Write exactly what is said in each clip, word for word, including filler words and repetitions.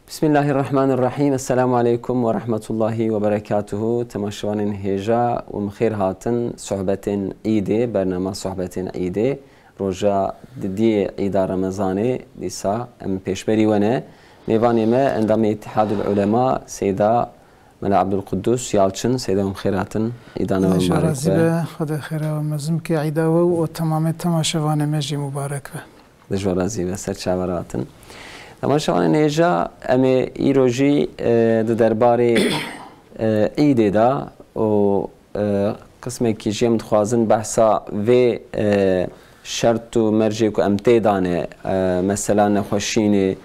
Bismillahirrahmanirrahim. Esselamu aleykum ve rahmetullahi ve berekatuhu. Temaşevanên hêja û bi xêr hatin sohbetên Îdê, bernama sohbetên Îdê. Roja didiyê Îda Remezanê dîsa em pêşberî we ne. Mêvanê me endamê Îtihadul Ulema Seyda Mela Abdulquddus Yalçın. Seyda, em xêr hatin. Îda we mubarek be. Xwedê xêra we mezin bike, Îda we û temamê temaşevanê me jî mubarek be. Dij we razî be, ser çavan hatin. Temaşevanên hêja, em ê îro jî, e, di derbarê, e, Îdê de û, e, qismekî jî em dixwazin behsa vê, e, şert û mercê ku em tê de ne, e, mesela nexweşînê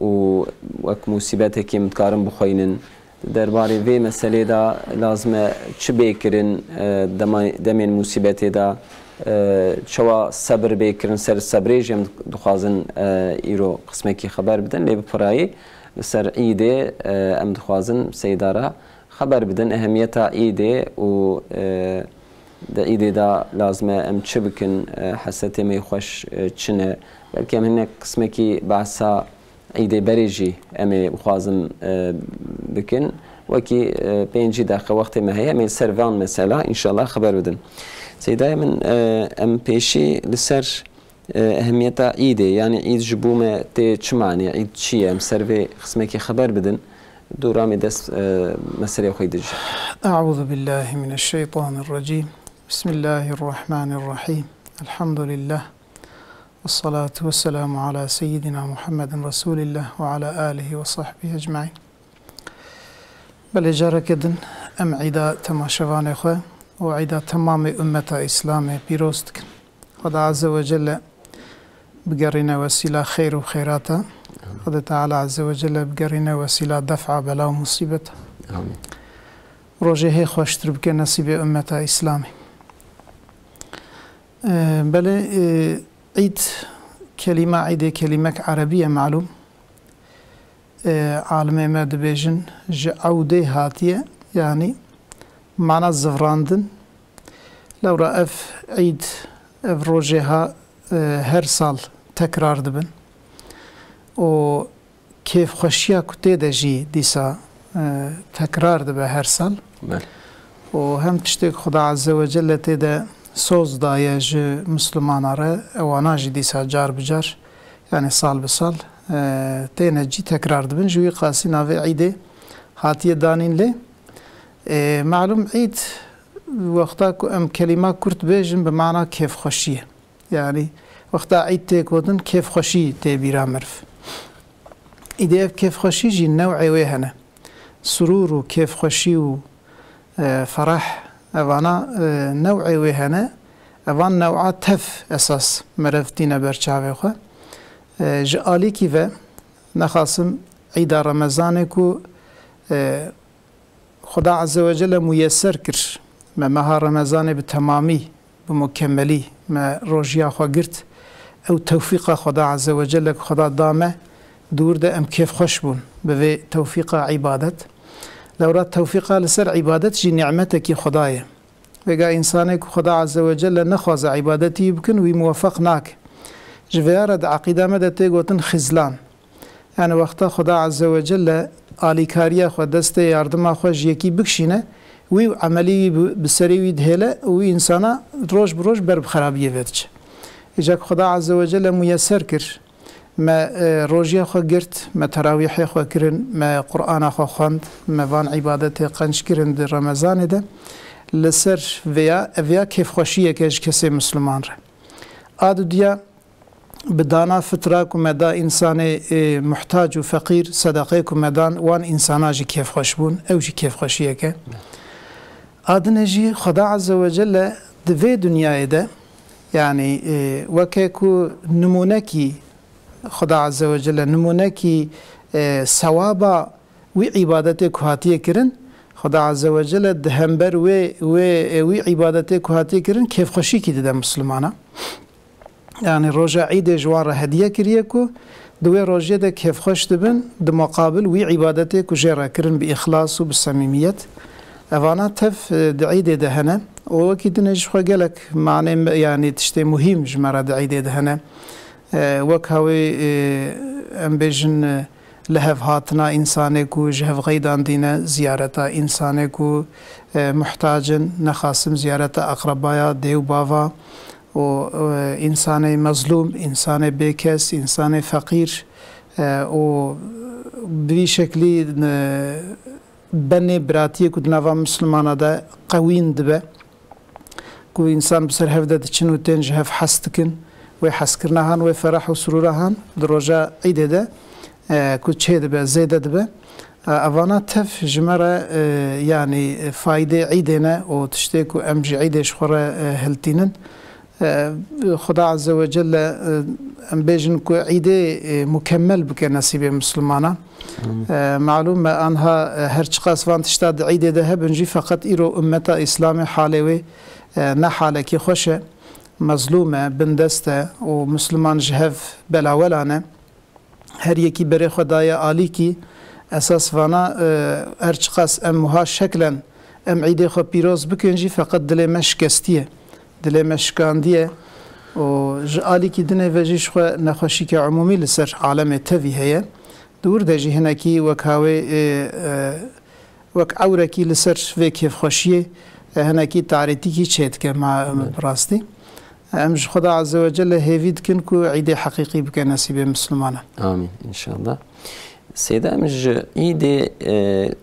û wek musîbetekî em dikarin bixweynin, di derbarê vê meselê de lazim e çi bê kirin, e, dema-, demên musîbetê de, e, çawa sebir bê kirin, ser sebrê jî em dixwazin, e, îro qismekî xeber bidin. Lê bi pirayî li ser Îdê, e, em dixwazin Seyda re xeber bidin, ehemiyeta Îdê û, e, di Îdê de lazim e em çi bikin, e, hesretê me yê xweş, e, çi ne. Belkî em hinek qismekî behsa Îdê berê jî em ê bixwazin, e, bikin. Wekî, e, pêncî deqe wextê me heye, em ê li ser van mesela înşallah xeber bidin. Seydayê min, e, em pêşî li ser, e, ehemiyeta Îdê, yanî Îd ji bo me tê çi manê, Îd çi ye? Em ser vê qismekî xeber bidin. Dû ramê dest, e, meselê xwe dij. Eûzu billahî mineşşeytanirrecîm. Bismillahirrahmanirrahîm. Elhamdülillah. Vessalatu vesselamu ala seyyidina Muhammedin Resulillah ve ala alihi ve sahbihi ecmaîn. Belê, careke din em Îda temaşevanê xwe û Îda temamê ummeta Îslamê pîroz dikin. Xweda Azze ve Celle bigerîne wesîla xêr û xêrata. Xwedê Teala Azze ve Celle bigerîne wesîla def'a bela û musîbeta. Amîn. Rojê hê xweştir bike nesîbê ummeta Îslamê. E, belê, e, Îd, kelîma Îdê kelîmek erebî ye, malûm. E, alimê me dibêjin, ji ewdê hatiye, yanî mana zivrandin. Lewra ev Îd, ev rojê ha, e, her sal tekrar dibin. Û kêfxweşiya ku tê de jî dîsa, e, tekrar dibe her sal. Belê. Û hem tiştê ku Xuda Azze ve Celle tê de soz daye ji Mislimana re, ewana jî dîsa car bi car, yanî sal bi sal, e, têne cî tekrar dibin. Ji wî qasî navê Îdê hatiye danîn lê. E, malûm Îd, wexta ku em kelîma kurt bêjin, bi mana kêfxweşiyê. Yanî wexta Îd tê gotin, kêfxweşî tê bîra meriv. Îdê ev kêfxweşî jî new'ê wê hene. Surûr û kêfxweşî û, e, ferah, evana, e, new'ê wê hene. Evan new'a tev esas meriv tîne ber çavê xwe. E, ji alîkî ve nexasim Îda Remezanê ku, e, Xuda Azze ve Celle muyeser kir. Me meha Remezanê bi temamî, bi mukemelî me rojiya xwe girt. Ew tewfîqa Xuda Azze ve Celle ku Xuda da me, di wir de em kêfxweş bûn bi vê tewfîqa îbadet. Lewra tewfîqa li ser îbadet jî nîmetekî Xuda ye. Vêga însanê ku Xuda Azze ve Celle nexwaze îbadetî bikin, wî muwefeq nake. Ji vêya re di eqîda me de tê gotin xizlan. Yani wexta Xuda Azze ve Celle alîkariya xwe, destê yardima xwe ji yekî bikişîne, wî û emelî wî bi, bi serê wî dihêle û wî însana roj bi roj ber bi xerabiyê ve diçe. Îca ku Xuda Azze ve Celle muyeser kir, me, e, rojiya xwe girt, me terawîhê xwe kirin, me Qur'ana xwe xwend, me van îbadetê qenc kirin di Remezanê de, li ser vêya, ev ya kêfxweşiyeke ji kesê Misliman re. A dudiya, bi dana fitra ku me da însanê, e, muhtac û feqîr, sedeqê ku me dan, wan însana jî kêfxweş bûn, ew jî kêfxweşiyeke. A dine jî Xweda Azze ve Celle di vê dinyayê de, yanî, e, weke ku nimûnekî Xweda Azze ve Celle, nimûnekî, e, sewaba wî îbadetê ku hatiye kirin, Xweda Azze ve Celle di hember wê, wê, e, wî îbadetê ku hatiye kirin kêfxweşîkî dide Mislimana. Yani roja Îdê ji wan re hediye kiriye ku di wê rojê de kêfxweş dibin, di muqabil wî îbadetê ku jê re kirin bi îxlas û bi semîmiyet. Evana tev, e, di Îdê de hene. Û wekî din jî xwe gelek manê me, yani tiştê muhîm ji me re di Îdê de hene. E, wek hawê, e, em bêjin, e, Li hev hatina însanê ku ji hev xeydandî ne, ziyareta însanê ku, e, muhtac in, nexasim ziyareta aqrebaya, dê û bava û, e, însanê mezlûm, însanê bêkes, însanê feqîr, e, û bi vî şeklî, e, benê biratiyê ku di nava Mislimana de qewîn dibe, ku însan bi ser hev de diçin û tên ji hev hes dikin, wê heskirina han, wê ferah û surûra han di roja Îdê de, e, ku çê dibe, zêde dibe. E, evana tev ji me re, e, yanî, e, faydê Îdê ne û tiştê ku em ji Îdê ji xwe re, e, hiltînin. E, Xuda Azze ve Celle, e, em bêjin ku Îdê, e, mukemmel bike nesîbê Mislimana. Amin. E, malûm e, anha, e, her çiqas van tişta di Îdê de hebin jî, feqet îro ummeta Îslamê halê wê, e, ne halekî xweş e. Mezlûm e, bindest e û Misliman ji hev belawela ne. Her yekî berê xwe daye alîkî. Esas vana, e, her çiqas em wiha şeklen em Îdê xwe pîroz bikin jî, feqet dilê me şikestî ye. Dilê me şikandiye û ji alîkî dinê ve jî ji xwe nexweşîke umûmî li ser alemê tevî heye. Di wir de jî hinekî wek hawê, e, e, wek ewrekî li ser vê kêfxweşiyê, e, hinekî tarîtîkî çêdike ma, bi rastî. Em ji Xuda Azze ve Celle hêvî dikin ku Îdê heqîqî bike nesîbê Mislimana. Amîn, înşallah. Seyda, em ji Îdê, e,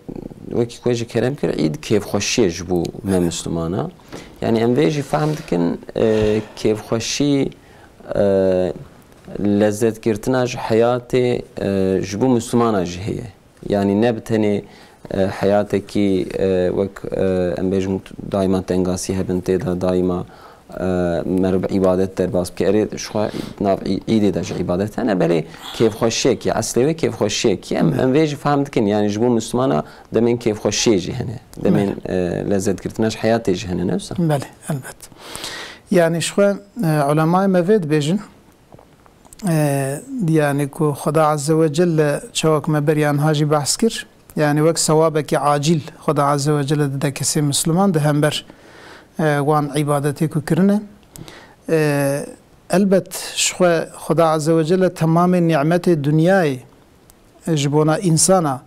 wekî ku jî kerem kir, Îd kêfxweşiyê ji bo me Mislimana. Yani em vê jî fehm dikin, e, kêfxweşî, e, lezzetgirtina ji heyatê, e, ji bo Mislimana jî heye. Yani ne bi tenê, e, heyatekî, e, wek, e, em bêjin daîma tengasî hebin tê de, daîma, e, meriv îbadet derbas bike. Erê, ji xwe nav î-, îdê de ji îbadet hene, belê kêfxweşiyekî, eslê wê kêfxweşiyekî. Em, em vê jî fehm dikin. Yani ji bo Mislimana demên kêfxweşiyê jî hene. Demên, e, lezzetgirtina ji heyatê jî hene, ne wisa? Belê, elbet. Yani ji xwe, e, ulemayê me vê dibêjin, e, yani ku Xuda Azze ve Celle çawa ku me beriya niha jî behs kir, yani wek sewabekî acîl Xuda Azze ve Celle dide kesê Misliman di hember, e, wan îbadetê ku kirine. E, elbet ji xwe Xuda Azze ve Celle temamê nîmetê dinyayê ji bona însana,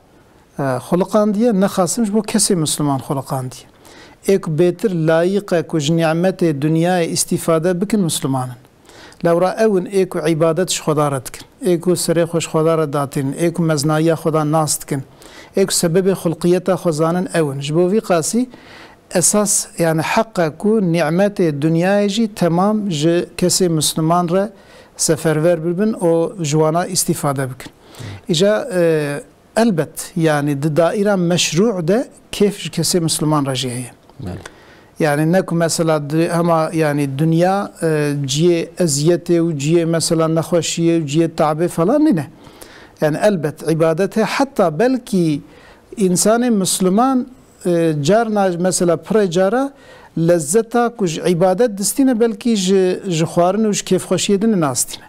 e, xuliqandiye, nexasim ji bo kesê Misliman xuliqandiye. Ê ku bêtir layîq e ku ji nîmetê dinyayê îstîfade bikin, Misliman in. Lewra ew in ê ku îbadet ji Xweda re dikin, ê ku serê xwe ji Xweda re datînin, ê ku meznayiya Xweda nas dikin, ê ku sebebê xulqiyeta xwe zanin ew in. Ji bo vî qasî esas, yani heq e ku nîmetê dinyayê jî temam ji kesê Misliman re seferber bibin û ji wana îstîfade bikin. Îja, e, Elbet, yani di daîra meşrû de kêf ji kesê Misliman re jî heye. Belê. Yani ne ku mesela di hema yani dinya, e, ciyê eziyetê û ciyê mesela nexweşiyê û ciyê tabê falan nîne. Yani elbet îbadet heye, heta belkî însanê Misliman, e, carna mesela pirê cara lezzeta ku ji îbadet distîne belkî ji, ji xwarin û ji kêfxweşiyê din nastîne.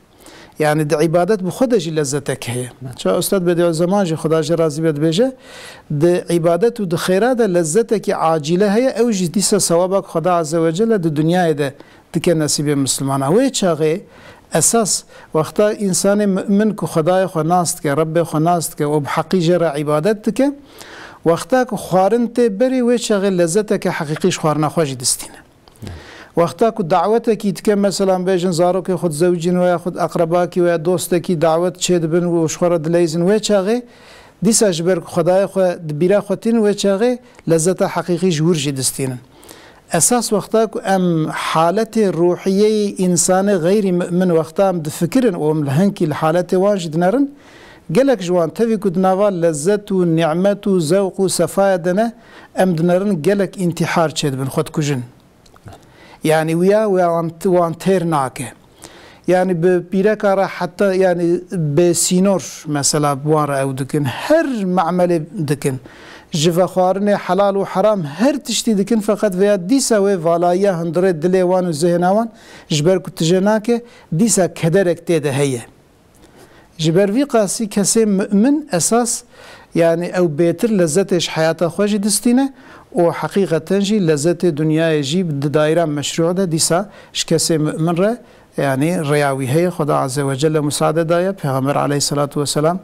Yani di îbadet bi xwe de jî lezzetek heye. Evet. Çawa Ustad Bediüzzeman jî, Xuda jê razî be, dibêje, di îbadet û di xêra de lezzetekî acîle heye, ew jî dîsa sewaba ku Xuda Azze ve Celle di dinyayê de dike nesîbê Mislimana. Wê çaxê esas wexta însanê mu'min ku Xwedayê xwe nas dike, Rebbê xwe nas dike û bi heqî jê re îbadet dike, wexta ku xwarin tê berê, wê çaxê lezzeteke heqîqî ji xwarina xwe jî distîne. Wexta ku dawetekî dike, mesela bêjin zarokê xwe dizewicîn, weya xwe eqrebakî, weya dostekî dawet çêdibin û ji xwe re dileyzin, wê çaxê dîsa ji ber ku Xwedayê xwe di bîra xwe tînin, wê çaxê lezzeta heqîqî ji wir jî distînin. Esas wexta ku em haletê ruhiyeyê însanê xeyrî mu'min wexta em difikirin û em li hinkî li haletê wan jî dinerin, gelek ji wan tevî ku di nava lezzet û nîmet û zewq û sefaya de ne, em dinerin gelek întîhar çêdibin, xwe dikujin. Yani wiya, wiya wan, wan têr nake. Yani bi pîreka re heta yani bê sînor mesela bi wan re ew dikin. Her me'melê dikin. Ji vexwarinê helal û heram her tiştî dikin, feqet veya dîsa wê valayiya hundirê dilê wan û zihna wan ji ber ku tije nake, dîsa kederek tê de heye. Ji ber vî qasî kesê mu'min esas, yani ew bêtir lezzetê ji heyata xwe jî distîne û heqîqeten jî lezzetê dinyayê jî di daîra meşrû de dîsa ji kesê mu'min re, yani rêya wî heye. Xweda Azze ve Celle musade daye, Pêxember aleyhisselatu vesselam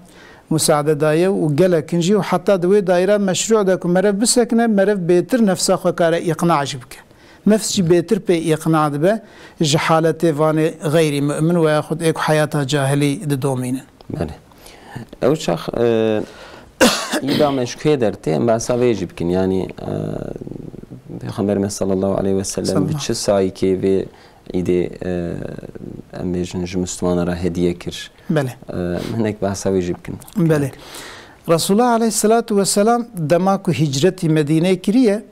musaade daye û gelek in jî û heta di wê daîra meşrû de ku merev bisekine, merev bêtir nefsa xwe kare îqna jî bike. Nefs jî bêtir pê îqna dibe ji haletê vanê xeyrî mu'min we yaxud ê ku heyata cahilî didomînin. Belê. Ew çax, e, îda me ji kuyê dertê, em behsa vê jî bikin. Yanî, e, Pêxemberê me sallallahu aleyhi ve sellem bi Sallallahu. çi sayîkê vê îdê, e, em bêjin ji Müslümana re hediye kir? Belê. E, hinek behsa wê jî bikin. Belê. Resulullah aleyhissalatu vesselam dema ku hicretî Medîneyê kiriye,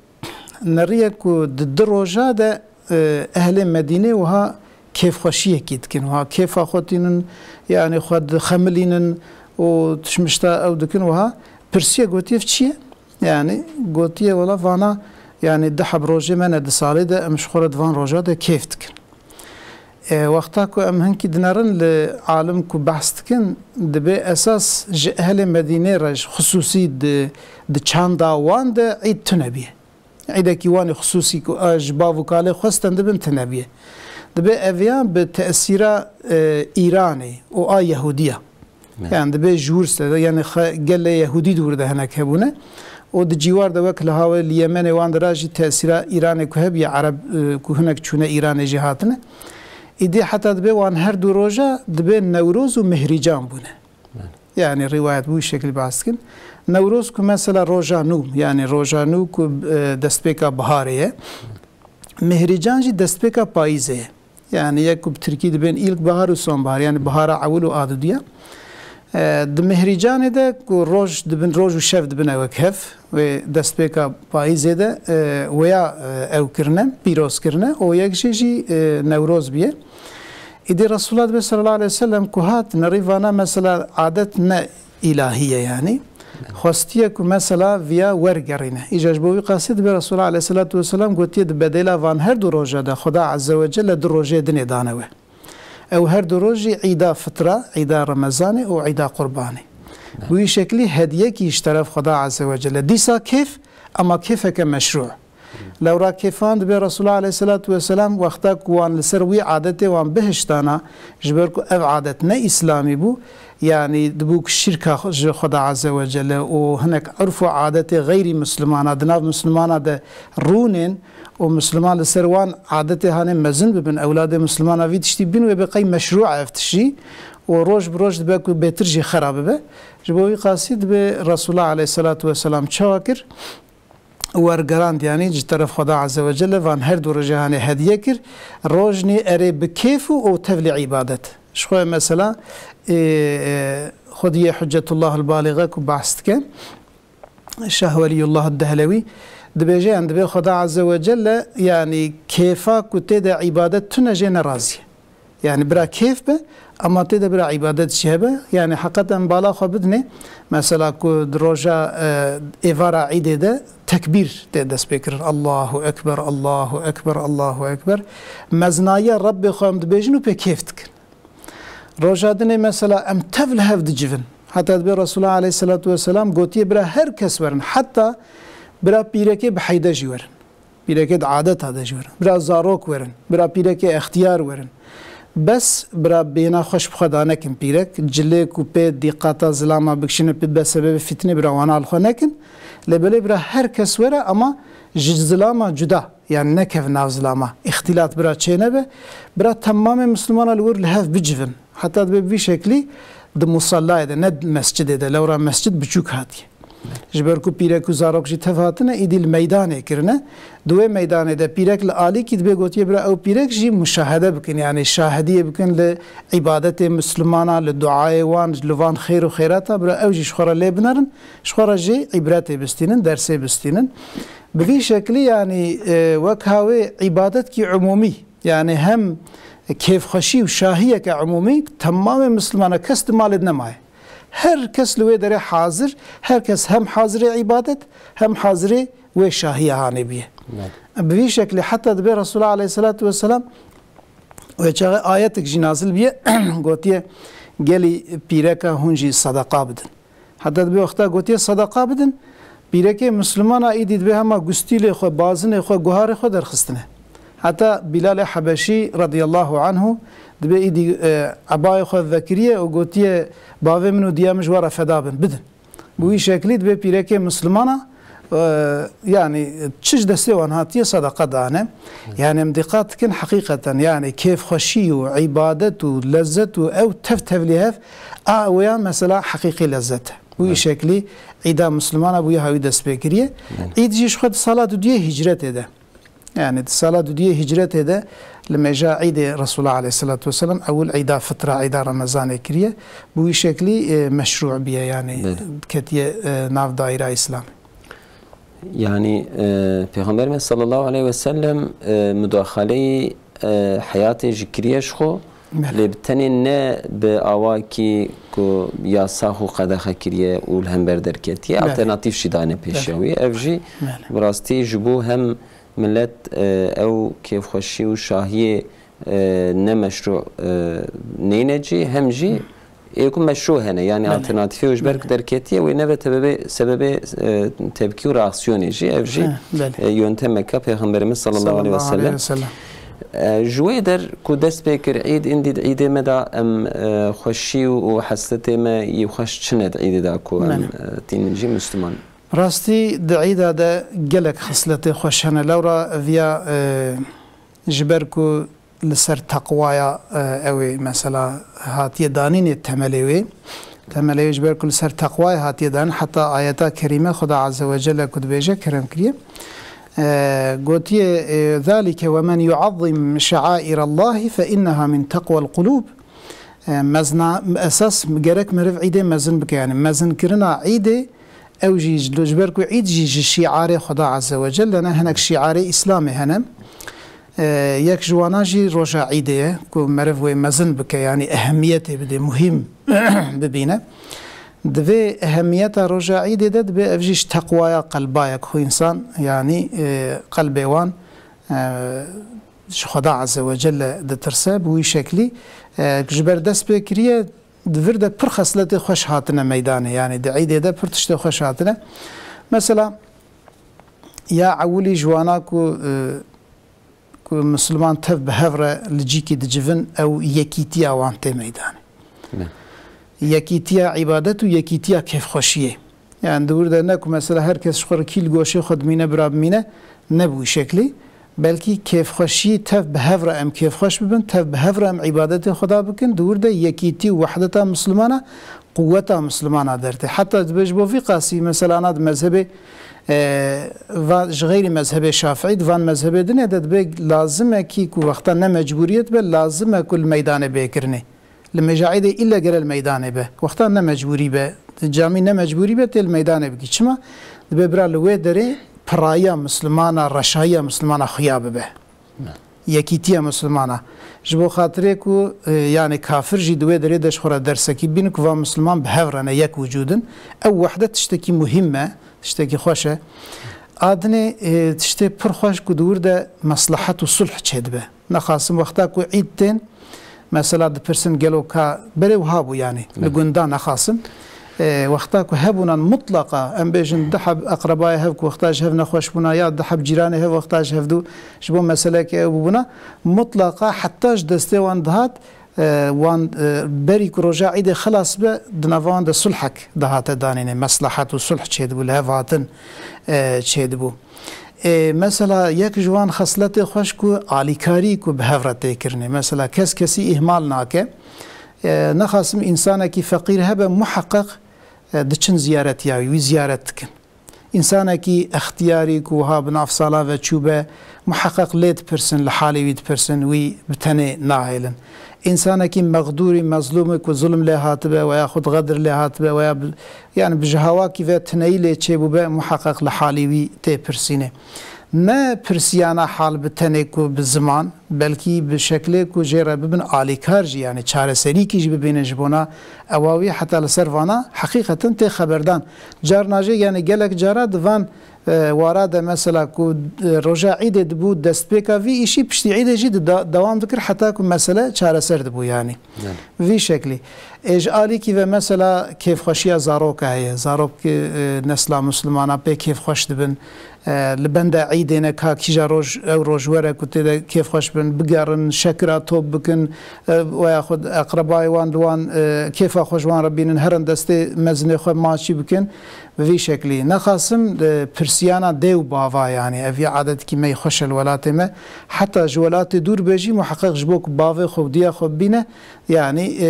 neriye ku di du roja de, e, ehlê Medînê wiha kêfxweşiyekî dikin, wiha kêfa xwe tînin, yanî xwe dixemilînin û tişmişta ew dikin wiha. Pirsiye gotiye, "Çi ye?" Yanî gotiye, "Wela vana, yanî du heb rojê me ne di salê de, em ji xwe re di van roja de kêf dikin." E, wexta ku em hinkî dinerin li alim ku behs dikin, dibê esas ji ehlê Medînê re ji xisûsî di, di çanda wan de îd tune bîye. Îdekî wan ê xisûsî ku a ji bav û kalê xwe stendibin tune bîye. Dibê eviyan bi tesîra, e, Îranê û a Yehûdiya. Evet. Yani dibê ji wir se de, yani xe-, gelê Yehûdî di wir de hinek hebûne. Û di cîwar de wek li hawê li Yemenê wan dira jî tesîra Îranê ku hebiye Ereb, e, ku hinek çûne Îranê jî hatine. Îdî heta dibê wan her du roja dibê Newroz û Mihrîcan bûne. Evet. Yani rîwayet bi wî şekil behs dikin. Newroz ku mesela roja nû, yani roja nû ku, e, destpêka biharê ye. Mihrîcan jî destpêka payîzê ye. Yani yek ku bi tirkî dibên îlk bahar û sonbahar, yani bihara ewil û a dudiya. E, di Mihrîcanê de ku roj dibin, roj û şev dibine wek hev, wê destpêka payîzê de, e, wêya, e, ew kirine, pîroz kirine, û yek jê jî, e, Newroz bûye. Îdî Resulullah dibe sallallahu aleyhi ve sellem ku hat, nerî vana mesela adet ne îlahî ye yanî. Xwestiye ku mesela viya wergerîne. Îca ji bo wî qasî dibe Resulullah aleyhissalatu vesselam gotiye di bedêla van her du roja de Xuda Azze ve Celle du rojê dinê dane we. Ew her du roj jî îda fitra, îda Remezanê û îda Qurbanê. Bi wî şeklî hediyekî ji teref Xuda Azze ve Celle. Dîsa kêf, ama kêfeke meşrû. Lewra kêfan dibe Resulullah aleyhissalatu vesselam wexta ku wan li ser wî adetê wan bihiştana, ji ber ku ev adet ne îslamî bû, yanî dibû ku şirka ji Xuda Azze ve Celle û hinek urf û adetê xeyrî Mislimana di nav Mislimana de rûnên û Misliman li ser wan adetê hanê mezin bibin, ewladê Mislimana vî tiştî bîn wê bê qey meşrû ev tişî û roj bi roj dibe ku bêtir jî xera bibe. Ji bo wî qasî dibe Resulullah aleyhissalatu vesselam çawa kir? Wergerand, yanî ji teref Xweda Azze ve Celle van her du rojê hanê hediye kir. Rojnî erê bi kêf û, û tevlî îbadet. Ji xwe mesela, ê, ê, xwediyê Hüccetullahul Balîxe ku behs dike, Şah Weliyullah Dehlewî dibêje, yan dibê Xweda Azze ve Celle, yanî kêfa ku tê de îbadet tune jê nerazî ye. Yani bira kêf be, ama tê de bira îbadet jî hebe. Yani heqeten bala xwe bidinê. Mesela ku di roja, e, êvara îdê de tekbîr tê dest pê kirin. Allahu Ekber, Allahu Ekber, Allahu Ekber. Meznayiya Rebbê xwe em dibêjin û pê kêf dikin. Roja dinê mesela em tev li hev dicivin. Heta dibê Resulullah aleyhissalatu vesselam gotiye bira her kes werin. Heta bira pîrekê bi heyde jî werin. Pîrekê di adeta de jî werin. Bira zarok werin. Bira pîrekê extiyar werin. Bes bira bêhna xweş bi xwe danekin pîrek. Cilê ku pê dîqata zilama bikişîne, pê be sebebê fîtinê, bira wana li xwe nekin. Lê belê bira her kes were, ama ji zilama cuda. Yani nekevin nav zilama. Îxtîlat bira çênebe. Bira temamê Mislimana li wir li hev bicivin. Heta dibê bi vî şeklî di musallayê de, ne mescidê de, lewra mescid biçûk hatiye. Ji ber ku pîrek û zarok jî tev hatine, îdî li meydanê kirine. Di wê meydanê de pîrek li alîkî dibê gotiye, bira ew pîrek jî muşahede bikin, yanî şahidiyê bikin li îbadetê Mislimana, li duayê wan, li van xêr û xêrata, bira ew jî ji xwe re lê binerin, ji xwe re jî îbretê bistînin, dersê bistînin. Bi vî şeklî, yanî, e, wek hawê îbadetkî umûmî, yani hem kêfxweşî û şahiyeke umûmî, temamê Mislimana kes di malê de nemaye. Her kes li wê derê hazir, her kes hem hazirê îbadet, hem hazirê wê şahiya hanê bûye. Evet. Bi vî şeklî heta dibê Resulullah aleyhissalatu vesselam wê çaxê ayetek jî nazil bûye, gotiye, gelî pîreka hûn jî sedeqa bidin. Heta dibê wexta gotiye sedeqa bidin, pîrekê Mislimana îdî dibê hema gustîlê xwe, bazinê xwe, guharê xwe derxistine. Heta Bîlalê Hebeşî radiyallahu anhu dibê îdî, e, ebayê xwe vekiriye û gotiye, "Bavê min û diya min ji we re feda bin, bidin." Bi wî şeklî dibê pîrekê Mislimana, e, yanî çi ji destê wan hatiye sedeqa dane. Yanî em dîqat dikin heqîqeten, yanî kêfxweşî û îbadet û lezzet û ew tev tevlî hev, a wêya mesela heqîqî lezzet e. Bi wî şeklî îda Mislimana bi wî hawî dest pê kiriye. Îd jî ji xwe di sala dudiyê hicretê de. Yanî di sala dudiyê hicretê de li mêja îdê Resulullah aleyhisselatu vesselam ewil îda fitra, îda Remezanê kiriye. Bi wî şeklî, e, meşrû biye, yanî ketiye, e, nav daîra Îslamê. Yanî, e, Pêxember me sallallahu aleyhi ve sellem, e, mudaxaleyî, e, heyatê jî kiriye ji xwe, lê bi tenê ne bi awakî ku yasax û qedexe kiriye û li hember derketiye, alternatîf jî dane pêşiya wî. Ev jî bi rastî ji bo hem millet, e, ew kêfxweşî û şahiyê, e, ne meşrû, e, neyne cî, hem jî ê ku meşrû hene, yanî alternatîfê û ji ber ku derketiye, wê nebe tebebê, sebebê, e, tepkî û reaksiyonê jî, ev jî, e, yöntemeke Pêxemberimiz sallallahu aleyhi ve sellem. E, ji wê der ku dest pê kir îd, îndî di îdê me de em, e, xweşî û, û hesletê me yî xweş çi ne di îdê de ku em, e, tînin jî Müslüman. Rastî di îda de gelek xisletê xweş hene. Lewra viya, e, ji ber ku li ser teqwaya, e, ew ê mesela hatiye danînê temelê wê. Temelê wê ji ber ku li ser teqwaya hatiye danîn, heta ayeta kerîme Xuda Azze ve Celle ku dibêje kerem kiriye. E, gotiye, e, "Zalike ve men yuazzim şeairallahi fe inneha min teqwel qulub." E, mezna, esas gerek meriv îdê mezin bike, yanî mezinkirina îdê, ew jî ji, ji ber ku îd jî ji şiarê Xuda Azze ve Celle ne, hinek şiarê Îslamê hene. E, yek ji wana jî roja îdê ye ku meriv wê mezin bike, yanî ehemiyetê bide, muhîm bibîne. Di vê ehemiyeta roja îdê de dibê ev jî ji teqwaya qelba ye ku însan, yanî, e, qelbê wan, e, ji Xweda Azze ve Celle ditirse, bi wî şeklî, e, ji ber dest pê kiriye, di vir de pir xesletê xweş hatine meydanê, yanî di îdê de pir tiştê xweş hatine. Mesela, ya ewilî ji wana ku, e, ku Misliman tev bi hev re li cîkî dicivin, ew yekîtiya wan tê meydanê. Yekîtiya îbadet û yekîtiya kêfxweşiyê. Yani di wir de ne ku mesela her kes ji xwe re kî li goşê xwe dimîne, bira bimîne, ne bi wî şeklî. Belkî kêfxweşî tev bi hev re em kêfxweş bibin, tev bi hev re em îbadetê Xweda bikin. Di wir de yekîtî û wehdeta Mislimana, quweta Mislimana dertê. Heta dibe ji bo vî qasî mesela na di mezhebê, e, va, ji xeyrî mezhebê Şafiî, di van mezhebê dinê de dibe lazim e kî ku wexta ne mecbûriyet be, lazim e ku li meydanê bê kirinê. Li mêja êdê îlle gere li meydanê be. Wexta ne mecbûrî be, di camî ne mecbûrî be, tê li meydanê bikî. Çima? Dibe bira li wê derê pirayiya Mislimana, reşayiya Mislimana xuya bibe. Yekîtiya Mislimana. Ji bo xatirê ku, e, yani kafir jî di wê derê de ji xwe re dersekî bînin ku va Misliman bi hev re ne, yek wicûd in. Ew wehdet tiştekî muhîm e, tiştekî xweş e. A dinê, e, tiştê pir xweş ku di wir de meslehet û sulh çêdibe. Nexasim wexta ku îd tên, mesela dipirsin gelo ka berê wiha bû yani, li gunda nexasim. E, wexta ku hebûnan mutlaqa, em bêjin du heb eqrebayê hev ku wexta ji hev nexweş bûna, ya du heb cîranê hev wexta ji hev dû, ji bo meseleke ew bûbûna, mutlaqa heta ji destê wan dihat, e, wan, e, berî ku roja îdê xilas be, di nava wan de sulhek dihate danînê, meslehet û sulh çêdibû, li hev hatin, e, çêdibû. E, mesela yek ji wan xesletê xweş ku alîkarî ku bi hev re tê kirinê. Mesela kes kesî îhmal nake. E, nexasim însanekî feqîr hebe, muheqeq, e, diçin ziyaretiya wî, wî ziyaret dikin. Însanekî extiyarî ku wiha bi nav sala ve çûbe, muheqeq lê dipirsin, li halê wî dipirsin, wî bi tenê nahêlin. Însanekî mexdûrî, mezlûmî ku zulm lê hatibe, weya xwe xedir lê hatibe, weya bi, yani bi ji hawakî ve tineyî lê çêbûbe, muheqeq li halî wî tê pirsînê. Ne pirsiyana hal bi tenê ku bi ziman, belkî bi şeklê ku jê re bibin alîkar jî, yani çareserîkî jî bibînin ji bona ewa wî, heta li ser vana heqîqeten tê xeberdan. Carna jê, yani gelek cara di van, e, wara de mesela ku, e, roja îdê dibû destpêka vî îşî, piştî îdê jî di da-, dewam dikir heta ku mesele çareser dibû yani. Vî şeklî. Ê ji alîkî ve mesela kêfxweşiya zaroka heye. Zarok, e, nesla Mislimana pê kêfxweş dibin. e, li benda Îdê ne ka kîja roj, ew roj were ku tê de kêfxweş bin, bigerin, şekira top bikin, e, we yaxud eqrebayê wan li wan, e, kêfa xwe ji wan re bînin, herin destê mezinê xwe maçî bikin, bi vî şeklî. Nexasim, e, pirsiyana dê û bava, yanî ev ya adetekî me yê xweş e li welatê me. Heta ji welatê dûr be jî muheqeq ji bo ku bavê xwe û diya xwe bibîne, yanî, e,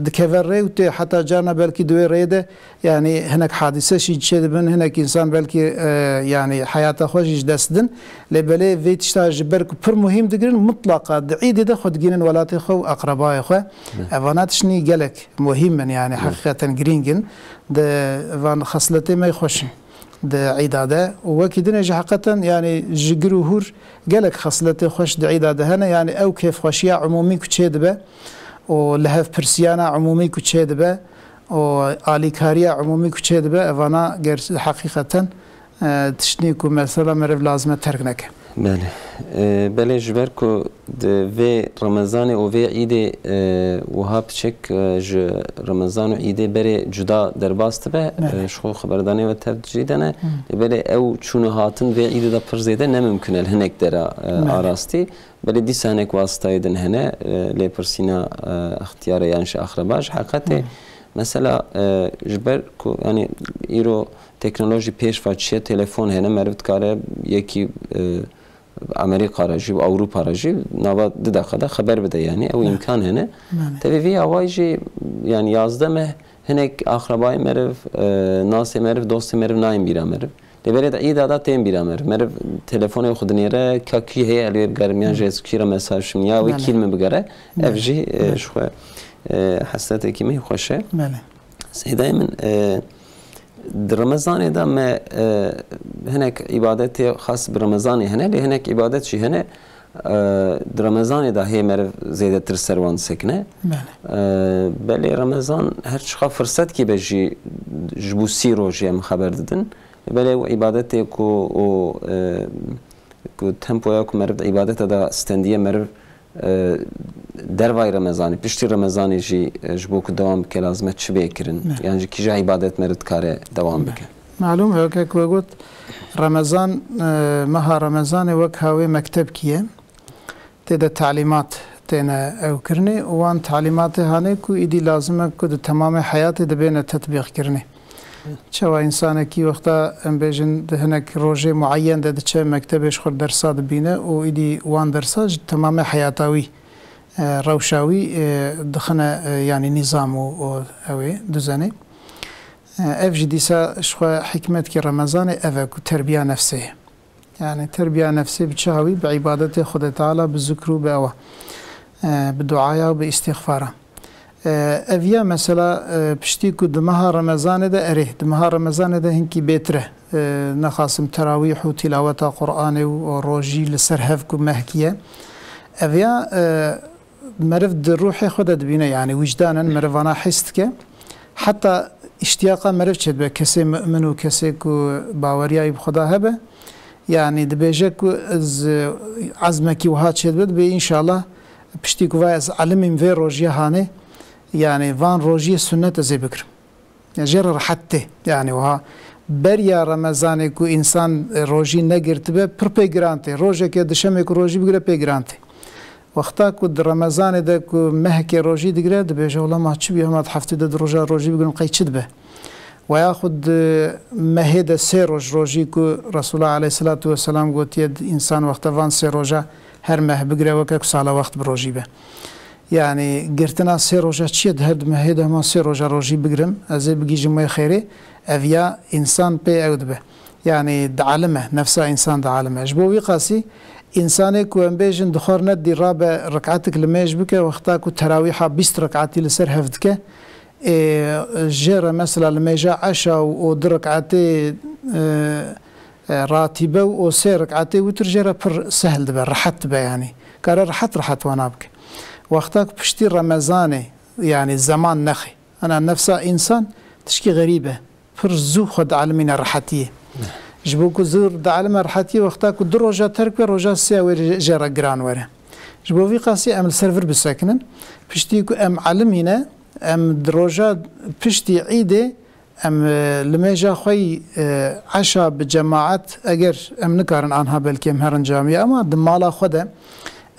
dikeve rê û tê heta carna belkî di wê rêyê de Yanî hinek hadîse jî çêdibin, hinek însan belkî, e, yanî heyata xwe jî ji dest didin. Lê belê vê tişta ji ber ku pir muhîm digirin, mitlaqa di Îdê de xwe digihînin welatê xwe û eqrebayê xwe. Evana tiştî gelek muhîm in, yanî heqîqeten girîng in. Di van xesletê me xweş in di Îda de. Û wekî dinê jî heqeten, yanî ji gir û hûr gelek xesletê xweş di Îda de hene. Yanî ew kêfxweşiya umûmî ku çêdibe û lihevpirsiyana umûmî ku çêdibe, û alîkariya umûmî ku çêdibe, evana ger heqîqeten, e, tiştî ku mesela meriv lazim e terk neke. Belê. E, belê, ji ber ku di vê Remezanê û vê Îdê, e, wiha piçek, e, ji Remezan û Îdê berê cuda derbas dibe, Belê. e, ji xwe xeberdanê ve tev jî de ne. Hı. Lê belê ew çûn û hatin vê Îdê de pir zêde ne mimkun e li hinek dera, e, Belê. arastî. Belê dîsa hinek wasitayê din hene, e, lêpirsîna, e, extiyarê yan jî axreba. Ji heqetê, Hı. mesela, e, ji ber ku, yanî, îro teknolojî pêş ve çiye, telefon hene, meriv dikare yekî, e, Amerîka re jî, Ewropa re jî, nava du deqa de xeber bide, yanî, ew Hı. îmkan hene. Belê. Tevî vî awayî jî, yanî, yazdeh meh hinek axrebayê meriv, e, nasê meriv, dostê meriv nayên bîra meriv. Lê berê de Îda da tên bîra meriv. Meriv telefonê xwe dinêre, ka kî heye, ez wê bigerim, yan Hı. ji ez kî re mesaj şim, ya wê Belê. kî li min bigere. Ev Belê. jî, e, Belê. ji xwe, e, hesretekî me xweş e. Belê. Sêdayê min, e, di Remezanê de me, e, hinek îbadetê xas bi Remezanê hene, lê hinek îbadet jî hene, e, di Remezanê de hê meriv zêdetir ser wan disekine. Belê. E, belê Remezan her çiqa firsetkî be jî ji bo sî rojê em xeber didin. Belê ew îbadetê ku û, e, ku tempoya ku meriv di îbadeta de stendiye, meriv, e, dervayî Remezanê, piştî Remezanê jî, e, ji bo ku dewam bike, lazim e çi bê kirin? Ne. Yan jî kîja îbadet meriv dikare dewam Ne. bike? Malûm e, weke ku we got, Remezan, e, meha Remezanê wek hawê mektebkî ye. Tê de talîmat têne ew kirinê û wan talîmatê hanê ku îdî lazim e ku di temamê heyatê de bêne tetbîqkirinê. Çawa însanekî wexta, em bêjin, di hinek rojê mueyen de diçe mektebê, ji xwe dersa dibîne û îdî wan dersa ji temamê heyata wî, e, rewşa wî, e, dixine, e, yanî nîzam û, û ew ê duzenê. E, ev jî dîsa ji xwe hikmetkî Remezanê ev e ku terbiya nefsê ye. Yani terbiya nefsê bi çi hawî? Bi îbadetê Xwedê Teala, bi zikr û bi ewa. E, bi duaya û bi îstîxfara. E, ev ya mesela, e, piştî ku di meha Remezanê de erê, di meha Remezanê de hinkî bêtir e. E, nexasim terawîh û tîlaweta Qur'anê û, û rojî li ser hev ku mehkî ye. Ev ya, e, meriv di ruhê xwe de dibîne, yani wîcdanen meriv vana his dike. Heta îştiyaqa meriv çêdibe, kesê mu'min û kesê ku baweriya wî bi Xweda hebe, yani dibêje ku ez, e, ezmekî wiha çêdibe, dibê înşallah piştî ku va ez elimîm vê rojiyê hanê, yani van rojiyê sunnet ez ê bigirim. Ya jê re rehet tê. Yani wiha beriya Remezanê ku însan, e, rojî negirtibe, pir pê giran tê. Rojeke dişemê ku rojî bigire pê giran tê. Wexta ku di Remezanê de ku mehekê rojî digire, dibêje, "Wela ma çi bî, hema di heftê de du roja rojî bigirim, qey çi dibe?" Weya xwe di mehê de sê roj rojî ku Resulullah aleyhisselatu vesselam gotiye, di însan wexta van sê roja her meh bigire, weke ku sala wext bi rojî be. Yani girtina sê roja çi ye? Di her du mehê de hema sê roja rojî bigirim, ez ê bigihîjim wê xêrê, ev ya însan pê ew dibe. Yani dielime, nefsa însan dielime. Ji bo wî qasî, însanê ku em bêjin di xwe re nedidî rabe rikaetik limêj bike, wexta ku terawîha bîst rikaetî li ser hev dike, ê, jê re mesela limêja eşa û, û du rikaetê, e, e, ratîbe û, û sê rikaetê witr jê re pir sehl dibe, rehet dibe yani. Kare rehet rehet wana bike. Wexta ku piştî Remezanê, yani zeman nexê. Ana nefsa însan tişkî xerîb e. Pir zû xwe dielimîne rehetiyê. Ji bo ku zû dielime rehetiyê, wexta ku du roja terk be, roja sê wê jê re giran were. Ji bo vî qasî em li ser vir bisekinin. Piştî ku em elimîne, em di roja piştî Îdê Em, e, limêja xwe yî, e, eşa bi cemaet, eger em nikarin anha belkî em herin camiyê, ema di mala xwe de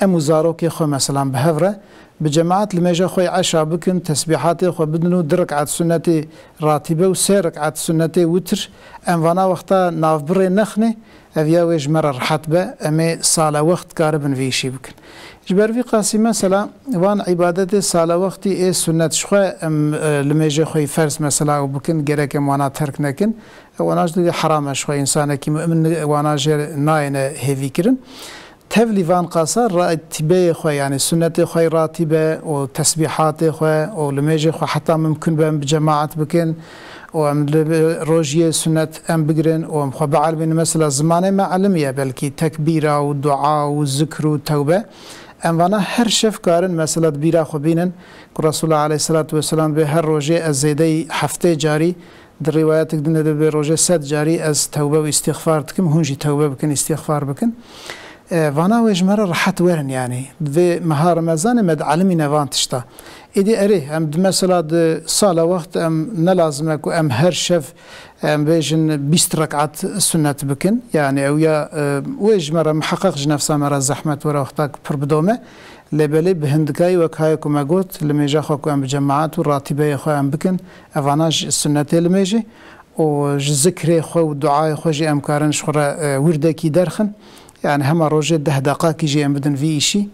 em û zarokê xwe, meselan, bi hev re bi cemaet limêja xwe yî eşa bikin, tesbîhatê xwe bidin û du rekat sunnetê ratîbe û sê rekat sunnetê witr, em vana wexta navbirê nexne, ev ya wê ji me re rehet be, em ê sale wext karibin vî îşî bikin. Ji ber vî qasî mesela van îbadetê sale wextî ê sunnet ji xwe em, e, limêjê xwe yî ferz mesela û bikin, gerek em wana terk nekin. E, wana ji dû heram e ji xwe, însanekî mu'min wana jê nayêne hêvî kirin. Tevlî van qasa ratîbeyê xwe, yanî sunnetê xwe yî ratîbe û tesbîhatê xwe û limêjê xwe heta mimkun be em bi cemaet bikin û em li rojiyê sunnet em bigirin û em xwe bielmînin. Mesela zimanê me elim ye, belkî tekbîra û dua û zikr û tewbe. Em vana her şev karin mesela di bîra xwe bînin ku Resulullah aleyhisselatu vesselam bê her rojê ez zêdeyî heftê carî, di rîwayetek din de bê rojê sed carî ez tewbe û îstîxfar dikim, hûn jî tewbe bikin, îstîxfar bikin. E, vana wê ji me re rehet werin, yanî vê meha Remezanê me dielimîne van tişta. Êdî erê, em di mesela di sala wext em ne lazim e ku em her şev, em bêjin bîst rekat sunnet bikin. Yanî ew ya, e, wê ji me re miheqeq ji nefsa me re zehmet were wexta ku pir bidome. Lê belê bi hindikayî wek hayê ku me got, limêja xwe ku em bi cemaet û ratîbeyê xwe em bikin, evana ji sunnetê limêjê û ji zikrê xwe û duayê xwe jî em karin ji xwe re, e, wirdekî derxin. Yani hema rojê deh deqakî jî em bidin vî îşî.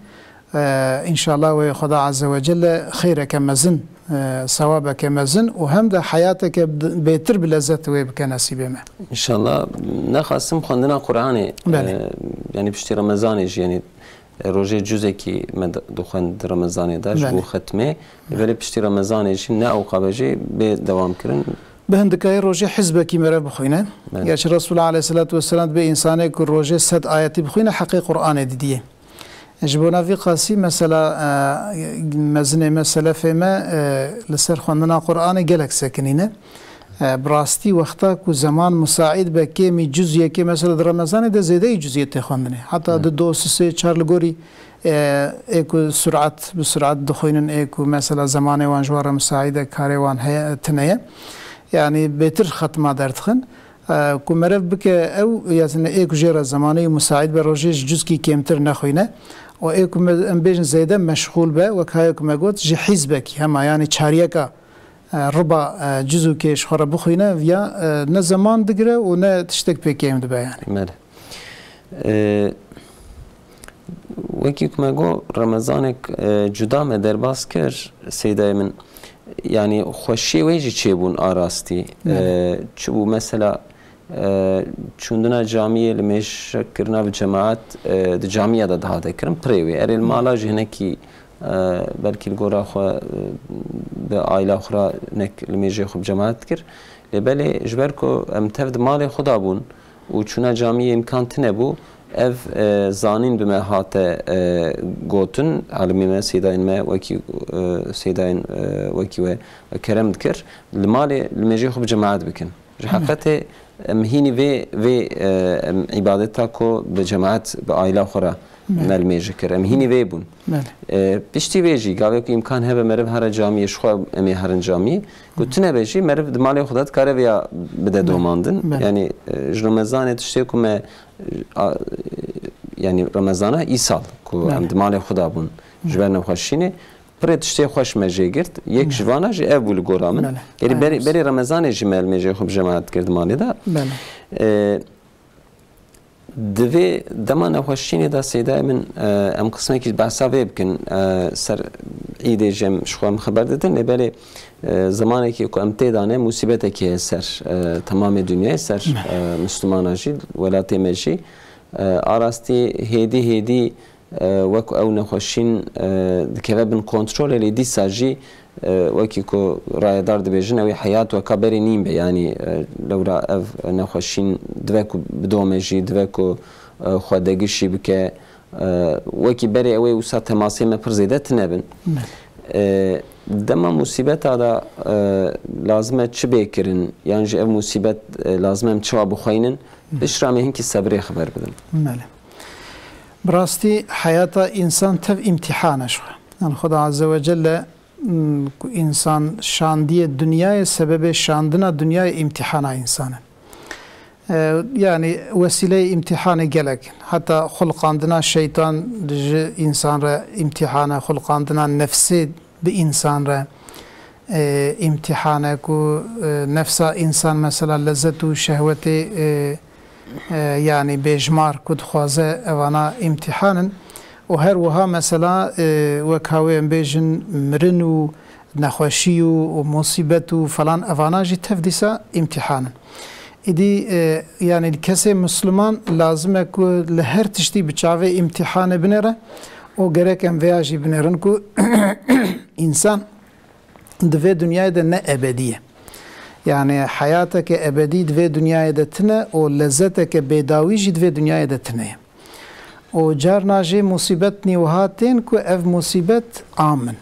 E, înşallah wê Xweda Azze ve Celle xeyreke mezin, e, sewabeke mezin û hem de heyateke bi-, bêtir bi lezzet wê bike nesîbê me. İnşallah. Nexasim xwendina Qur'anê, Belê. e, yani piştî Remezanê jî, yani, e, rojê cuzekî me di-, dixwend di Remezanê de ji Belê. Bo xetmê. Belê piştî Remezanê jî ne ewqa be jî bê dewam kirin. Bi hindikayê rojê hizbekî merev bixwîne. Belê. Gerçi Resulullah aleyhissalatu vesselam dibê însanê ku rojê sed ayetî bixwîne heqê Qur'anê didiye. Ji bona vî qasî mesela, e, mezinê me, selefê me, e, li ser xwendina Qur'anê gelek sekinîne. E, bi rastî wexta ku zeman musaîd be kêmî cuziyekê mesela di Remezanê de zêdeyî cuziyê tê xwendinê. Heta Hı. di do sisê çar li gorî, e, ê ku surat bi surat dixwînin, ê ku mesela zemanê wan ji wan re musaîd e, karê wan heye, tune ye. Yani bêtir xetma derdixin. E, ku merev bike ew, yazine ê ku jê re zemanê musaîd be, rojê ji cuzkî kêmtir nexwîne. Û ê ku me-, em bêjin zêde meşxûl be, wek hayê ku me got, ji hîzbekî hema, yani çaryeka, e, riba, e, cuzûkê ji xwe re bixwîne, viya, e, ne zeman digire û ne tiştek pê kêm dibe yani. Belê. E, Wekî ku me got, Remezanek, e, cuda me derbas kir, Seydayê min. Yanî xweşiyê wê jî çêbûn a rastî. Belê. E, çi bû mesela, e, çûndina camiyê, limêjkirina bi cemaet, e, di camiya de dihate kirin, pirê wê. Erê li mala jî hinekî, e, belkî li gora xwe, e, bi aîla xwe re hinek limêjê xwe bi cemaet dikir. Lê belê ji ber ku em tev di malê xwe de bûn, û çûna camiyê îmkan tune bû. Ev, e, zanîn bi me hate, e, gotin, alimê me, seydayên me wekî, e, seydayên, e, wekî we kerem dikir, li malê limêjê xwe bi cemaet bikin. Ji Hı. heqetê em hînî vê, vê, e, em îbadeta ku bi cemaet, bi aîla xwe re Belê. me limêj kir. Em hînî vê bûn. Belê. E, piştî vê jî, gavê ku îmkan hebe meriv here camiyê, ji xwe em ê herin camiyê. Ku tune be jî, meriv di malê xwe de dikare vêya bide Belê. domandin. Belê. Yani, e, ji Remezanê tiştê ku me, a, yani Remezana îsal ku Belê. em di malê xwe de bûn, ji ber nexweşînê, pirê tiştê xweş me jê girt. Yek Belê. ji vana jî ev bû li gora min. Belê. Yani berê, Aynen. berê Remezanê jî me limêjê xwe bi cemaet kir di malê de. Belê. E, Di vê dema nexweşînê de, Seydayê min, e, em qismekî behsa vê bikin, e, ser îdê jî em ji xwe em xeber didin, lê belê, e, zemanekî ku em tê de ne, musîbetekî heye ser, e, temamê dinyayê, ser, e, Mislimana jî, welatê me jî. E, a rastî hêdî hêdî, e, wek ew nexweşîn, e, dikeve bin kontrolê, lê dîsa jî, e, wekî ku rayedar dibêjin, ew ê heyat weka berê nîn be. Yanî, e, lewra ev nexweşîn dive ku bidome jî, dive ku, e, xwe degişî bike. E, wekî berê ew ê wisa temasê me pir zêde tune bin. Belê. E, dema musîbeta de, e, lazim e çi bê kirin? Yan jî ev musîbet, e, lazim e em çawa bixweynin? Belê. Piştre em ê hinkî sebrê xeber bidin. Belê. Bi rastî heyata însan tev îmtîhan e ji xwe. Yani Xweda Azze ve Celle m, ku însan şandiye dinyayê, sebebê şandina dinyayê îmtîhana însan e. E, yanî wesîleyê îmtîhanê gelek in. Heta xulqandina şeytan ji însan re îmtîhan e, xulqandina nefsê bi însan re, e, îmtîhan e ku, e, nefsa însan mesela lezet û şehwetê, e, e, yanî bêjmar ku dixwaze evana îmtîhan in. Û her wiha mesela, e, wek hawê em bêjin mirin û nexweşî û, û musîbet û falan evana jî tev dîsa îmtîhan in. Îdî, e, yanî kesê Misliman lazim e ku li her tiştî bi çavê îmtîhanê binêre û gerek em vêya jî binêrin ku însan di vê dinyayê de ne ebedî ye. Yanî heyateke ebedî di vê dinyayê de tine û lezeteke bêdawî jî di vê dinyayê de tine ye. Û carna jê musîbet nî wiha tên ku ev musîbet am in.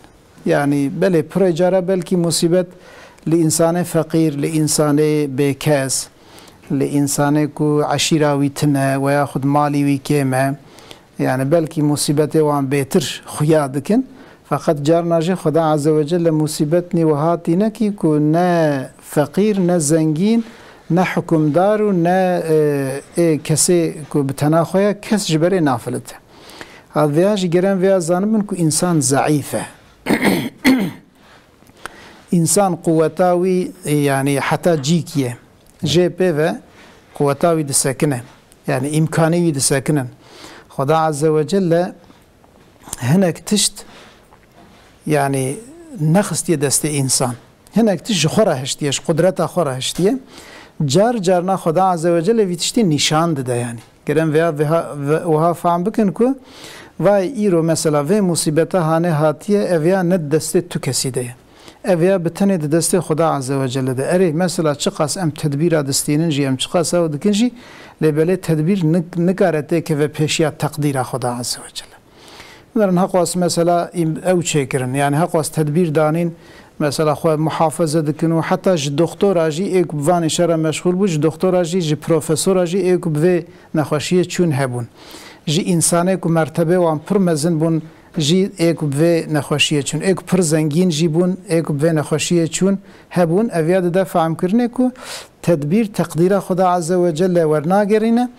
Yanî belê pirê cara belkî musîbet li însanê feqîr, li însanê bêkes, li însanê ku eşîra wî tine we yaxud malî wî kêm e, yanî belkî musîbetê wan bêtir xuya dikin. Feqet carna jî Xweda Azze ve Celle musîbet nî wiha tîne kî ku ne feqîr, ne zengîn, ne hukimdar û ne, e, ê kesê ku bi tena xwe ye, kes ji berê nafilite. Ha, vêya jî gerek vêya zanibin ku însan zeîf e. Însan quweta wî, e, yanî heta cîkî ye. Jê pê ve quweta wî disekine. Yanî îmkanê wî disekinin. Xweda Azze ve Celle hinek tişt, yanî nexistiye destê însan. Hinek tişt ji xwe re hiştiye, ji qudreta xwe re hiştiye. Car carna Xweda Azze ve Celle vî tiştî nîşan dide yanî. Gerek vêya, vêha, ve-, wiha fehm bikin ku vay îro mesela vê musîbeta hanê hatiye, ev ya ne di destê tu kesî de ye. Ev ya bi tenê di destê Xweda Azze ve Celle de. Erê, mesela çiqas em tedbîra distînin jî, em çiqas ew dikin jî, lê belê tedbîr nik-, nikare têkeve pêşiya teqdîra Xweda Azze ve Celle. Mirin heqwas mesela îm-, ew çêkirin, yanî heqwas tedbîr danîn, mesela xwe muhafaze dikin û heta ji doxtora jî ê ku bi van îşe re meşxûl bû, ji doxtora jî, ji profesora jî ê ku bi vê nexweşiyê çûn hebûn. Ji însanê ku mertebê wan pir mezin bûn jî ê ku bi vê nexweşiyê çûn. Ê ku pir zengîn jî bûn, ê ku bi vê nexweşiyê çûn hebûn. Ev ya dide fehmkirinê ku tedbîr teqdîra Xweda Azze ve Celle wernagerîne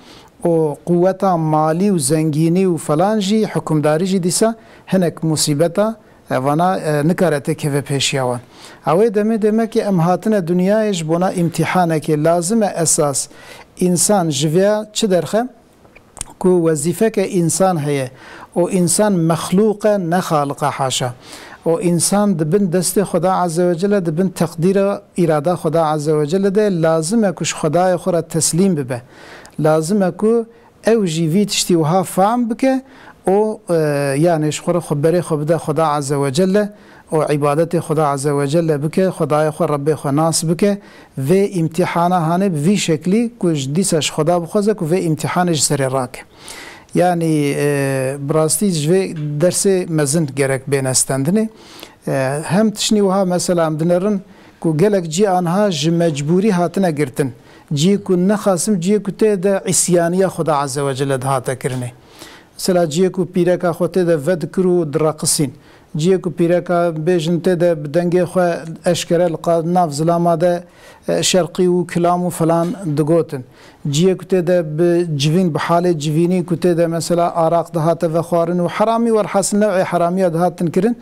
û quweta malî û zengînî û falan jî, hukimdarî jî dîsa hinek musîbeta, e, vana, e, nikare têkeve pêşiya wan. Ew ê demê demekê em hatine dinyayê ji bona îmtîhanekê. Lazim e esas însan ji vêya çi derxe? Ku wezîfeke însan heye û însan mexlûq e, ne xaliq e, haşa. Û însan di bin destê Xweda Azze ve Celle, di bin teqdîra, îrada Xweda Azze ve Celle de, lazim e ku ji Xwedayê xwe re teslîm bibe. Lazim e ku ew jî vî tiştî wiha fehm bike û, e, yanê ji xwe re xwe berê xwe bide Xweda Azze ve Celle û îbadetê Xweda Azze ve Celle bike, Xwedayê xwe, Rebbê xwe nas bike. Vê îmtîhana hanê bi vî şeklî ku ji dîsa ji Xweda bixwaze ku vê îmtîhanê ji serê rake. Yanî, e, bi rastî ji vê dersê mezin gerek bêne stendinê. E, hem tiştî wiha mesela em dinerin ku gelek cî anha ji mecbûrî hatine girtin. Ciyê ku nexasim, ciyê ku tê de îsyaniya Xweda Azze ve Celle dihate kirinê. Mesela ciyê ku pîreka xwe tê de vedikir û direqisîn. Ciyê ku pîreka bêjin tê de bi dengê xwe eşkere li qa-, nav zilama de, e, şerqî û kilam û filan digotin. Ciyê ku tê de bi civîn, bi halê civînî ku tê de mesela araq dihate vexwarin û heramî, welhasil new'ê heramiya dihatin kirin,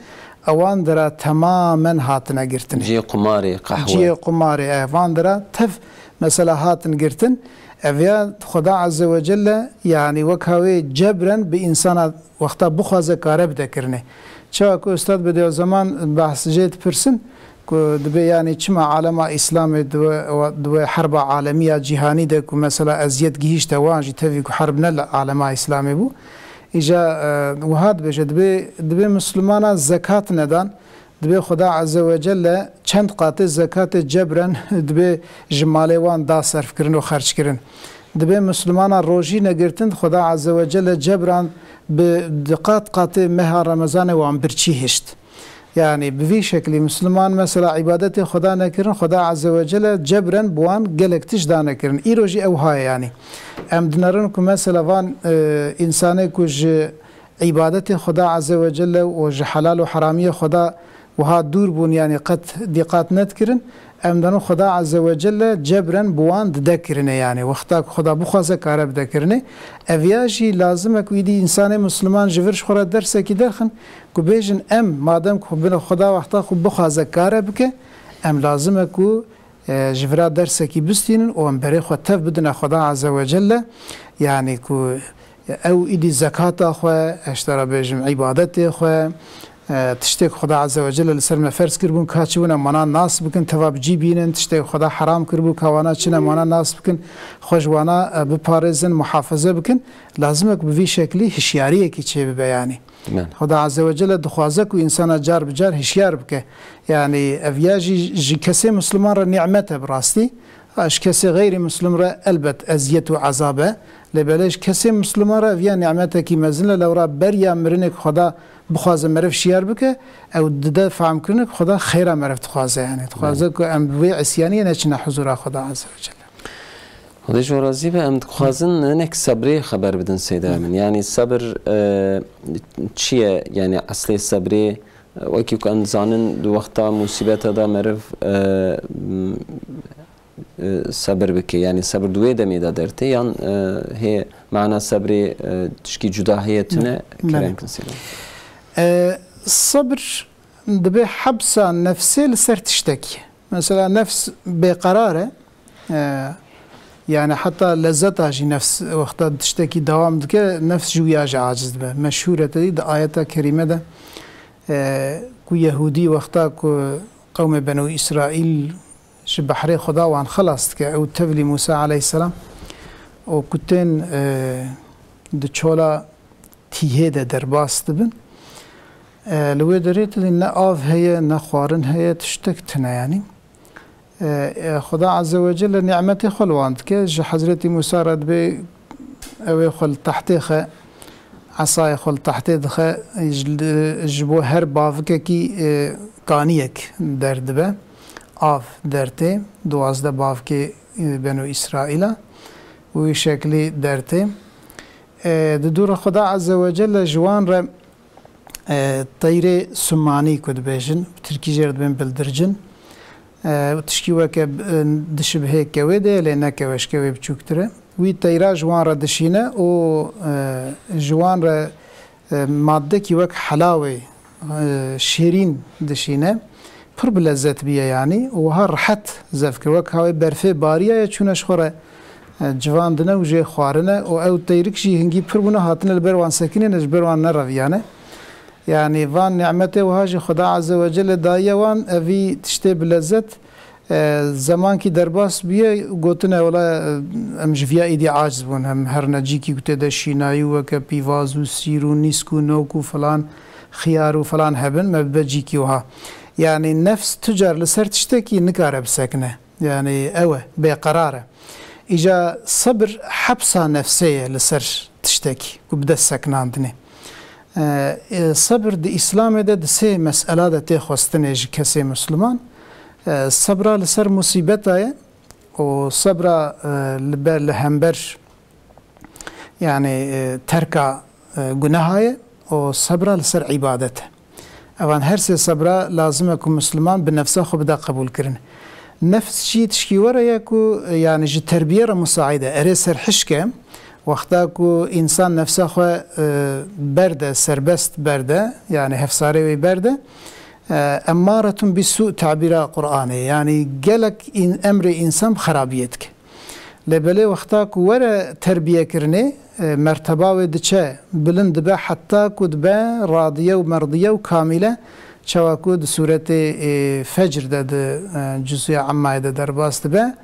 ewan dira temamen hatine girtinê. Ciyê qumarê, qehwe. Ciyê qumarê, e, van dira tev mesela hatin girtin. Ev ya Xweda Azze ve Celle, yanî wek hawê cebren bi însana wexta bixwaze kare bide kirinê. Çawa ku Ustad Bediüzzeman behs jê dipirsin ku dibê, yanî çima alema Îslamê di wê, di wê herba alemiya cîhanî de ku mesela eziyet gihîşte wan jî, tevî ku herb ne li alema Îslamê bû. Îja, e, wiha dibêje, dibê, dibê Mislimana zekat nedan, dibê Xweda Azze ve Celle çend qatê zekatê cebren dibê ji malê wan da serf kirin û xerc kirin. Dibê Mislimana rojî negirtin, Xweda Azze ve Celle cebran bi di qat qatê meha Remezanê wan birçî hişt. Yanî bi vî şeklî Misliman mesela îbadetê Xweda nekirin, Xweda Azze ve Celle cebren bi wan gelek tişt dane kirin. Îro jî ew haye yanî. Em dinerin ku mesela van, e, însanê ku ji îbadetê Xweda Azze ve Celle û ji helal û heramiyê Xweda wiha dûr bûn, yanî qet dîqat nedikirin. Em dizanin Xweda Azze ve Celle cebren bi wan dide kirinê, yanî wexta ku Xweda bixwaze kare bide kirinê. Ev ya jî lazim e ku îdî însanê Misliman ji vir ji xwe re dersekî derxin, ku bêjin em, madem ku bin Xweda wexta xwe bixwaze kare bike, em lazim e ku, e, ji vira dersekî bistînin û em berê xwe tev bidine Xweda Azze ve Celle. Yanî ku ew îdî zekata xwe, ez ji te re bêjim, îbadetê xwe, e, tiştê ku Xweda Azze ve Celle li ser me ferz kiribûn, ka çi bûn em wana nas bikin, teva bi cî bînin, tiştê ku Xweda heram kiribû, ka wana çi ne em wana nas bikin, xwe ji wana, e, biparêzin, muhafaze bikin. Lazim e ku bi vî şeklî hişyariyekî çêbibe, yanî. Belê. Xweda Azze ve Celle dixwaze ku însana car bi car hişyar bike. Yanî ev ya jî ji kesê Misliman re nîmet e bi rastî. Ha, ji kesê xeyrî Mislim re elbet eziyet û ezab e. Lê belê ji kesê Misliman re ev ya nîmetekî mezin e, lewra beriya mirinê ku Xweda bixwaze meriv şiyar bike, ew dide fehmkirinê ku Xweda xeyra meriv dixwaze, yanî dixwaze Belê. ku em bi vê isyaniyê neçine huzura Xweda Azze ve Celle. Xwedê ji we razî be, em dixwazin hinek sebrê xeber bidin Seyda min. Yanî sebir, e, çi ye? Yanî eslê sebrê, e, wekî ku em dizanin di wexta musîbeta de meriv, e, m, e, sebir bike. Yanî sebir di wê demê de dertê yan, e, hê mana sebrê, e, tişkî cuda heye tune Belê. kerem kin Seyda min. E, sebir dibe hepsa nefsê li ser tiştekî. Mesela nefs bêqerar e. E, yani heta lezzeta jî nefs wexta tiştekî dewam dike, nefs ji wiya jî aciz dibe. Meşhûr e tedî di ayeta kerîme de, e, ku Yehûdî wexta ku qewmê Benû Îsraîl ji behrê Xweda wan xelas dike, ew tevlî Mûsa aleyhisselam û ku tên, e, di çola tîhê de derbas dibin. E, li wê derê tedî ne av heye, ne xwarin heye, tiştek tune yanî. E, e, Xweda Azze ve Celle nîmetê xwe li wan dike. Ji Hezretî Mûsa re dibê ew ê xwe li tehtê xe, esayê xwe li tehtê dixe, ji, ji bo her bavikekî, e, kaniyek derdibe. Av dertê, duwazdeh bavkê, e, Benû Îsraîla. Wî şeklî dertê. E, di dû re Xweda Azze ve Celle ji wan re, e, teyrê sumanî ku dibêjin, bi tirkî jê re dibên bildircin. E, tişkî weke, e, dişibihê kewê de ye, lê ne keweşke wê biçûktir e. Wî teyra ji wan re dişîne û, e, ji wan re, e, maddekî wek helawê, e, şêrîn dişîne. Pir bi lezzet bûye yanî û wiha rehet zevk kir. Wek hawê berfê bariyaye çûne ji xwe re, e, civandine û jê xwarine û ew teyrik jî hingî pir bûne, hatine li ber wan sekinîne, ji ber wan nereviyane. Yanî van nîmetê wiha jî Xweda Azze ve Celle daye wan, evî tiştê bi lezzet, e, zemankî derbas bûye, gotine, wela, e, em ji viya îdî aciz bûn, em herine cîkî ku tê de şînayî û weke pîvaz û sîr û nîsk û nok û filan, xiyar û filan hebin, me bibe cîkî wiha. Yanî nefs tu car li ser tiştekî nikare bisekine. Yanî ew e, bêqerar e. Îca sebir hepsa nefsê ye li ser tiştekî ku bi dest sekinandinê. E, e, sebir di Îslamê de di sê mesela de tê xwestinê ji kesê Misliman. E, sebra li ser musîbeta ye û sebra, e, li ber, li hember, yanî, e, terka, e, guneha ye û sebra li ser îbadet e. Evan her sê sebra lazim e ku Misliman bi nefsa xwe bide qebûlkirin. Nefs jî tişkî were ye ku, e, yanî ji terbiye re musaîd e. Erê serhişk e. Wexta ku însan nefsa xwe, e, berde, serbest berde, yanî hevsarê wê berde, e, emmaretun bîsû tabîra Qur'anê. Yanî gelek în-, emrê însan bi xerabiyê dike. Lê belê wexta ku were terbiyekirinê, e, merteba wê diçe, bilind dibe heta ku dibe radiye û merdiye û kamîle, çawa ku di sûretê, e, Fecr de di, e, cuzûya Emmayê de derbas dibe,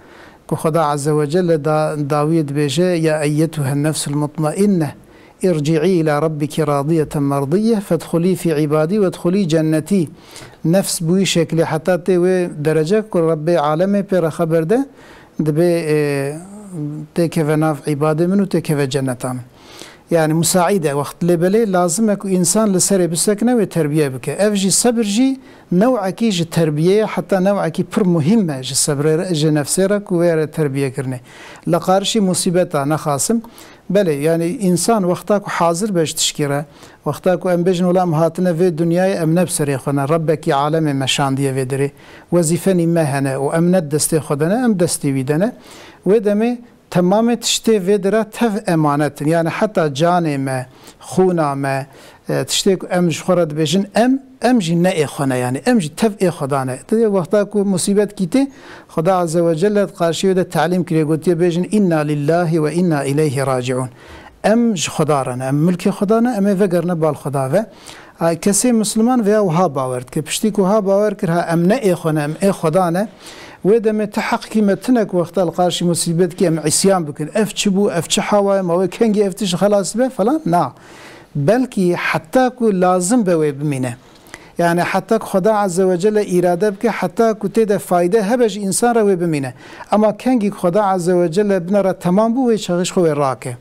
ku Xweda Azze ve Celle da, dawiyê dibêje, "Ya eyyetuhen nefsul mutmainne, irci'î ila rabbiki radiyeten merdiyye, fedxulî fî îbadî wedxulî cennetî." Nefs bi wî şeklî heta tê wê derece ku Rebbê alemê pê re xeber de, dibê, e, têkeve nav îbadê min û têkeve cenneta min. Yani musaîde wext lê belê lazim e ku însan li serê bisekine, wê terbiye bike. Ev jî sebir jî new'ekî ji terbiyê ye, heta new'ekî pir muhîm e ji sebrê re, ji nefsê re ku wê re terbiye kirinê. Li qarşî musîbeta nexasim, belê, yani însan wexta ku hazir be ji tişkî re, wexta ku em bêjin wela em hatine vê dinyayê, em ne bi serê xwe ne, Rebbekî alemê me şandiye vê derê, wezîfenî me hene û em ne di destê xwe de ne, em destê wî de ne. Wê demê temamê tiştê vê dira tev emanet in. Yani heta canê me, xûna me, e, tiştê ku em ji xwe re dibêjin em, em jî ne ê xwe ne, yani em jî tev ê Xweda ne. Di wexta ku musîbetkî tê, Xweda Azze ve Celle di qarşî wê de telîm kiriye, gotiye bêjin, "Inna lillahi ve inna ileyhi raciun." Em ji Xweda re ne, em milkê Xweda ne, em ê vegerine bal Xweda ve. A, kesê Misliman vêya wiha bawer dike. Piştî ku wiha bawer kir, ha, em ne ê xwe ne, em ê Xweda ne. Wê demê ti heqkî me tune ku wexta li qarşî musîbetkî em îsyan bikin. Ev çi bû, ev çi hawa ye, ma wê kengî ev tişt xelas be falan? Na. Belkî heta ku lazim be wê bimîne. Yani heta ku Xweda Azze ve Celle îrade bike, heta ku tê de fayde hebe ji însan re wê bimîne. Ama kengî ku Xweda Azze ve Celle bine re temam bû, wê çaxî ji xwe wê rake.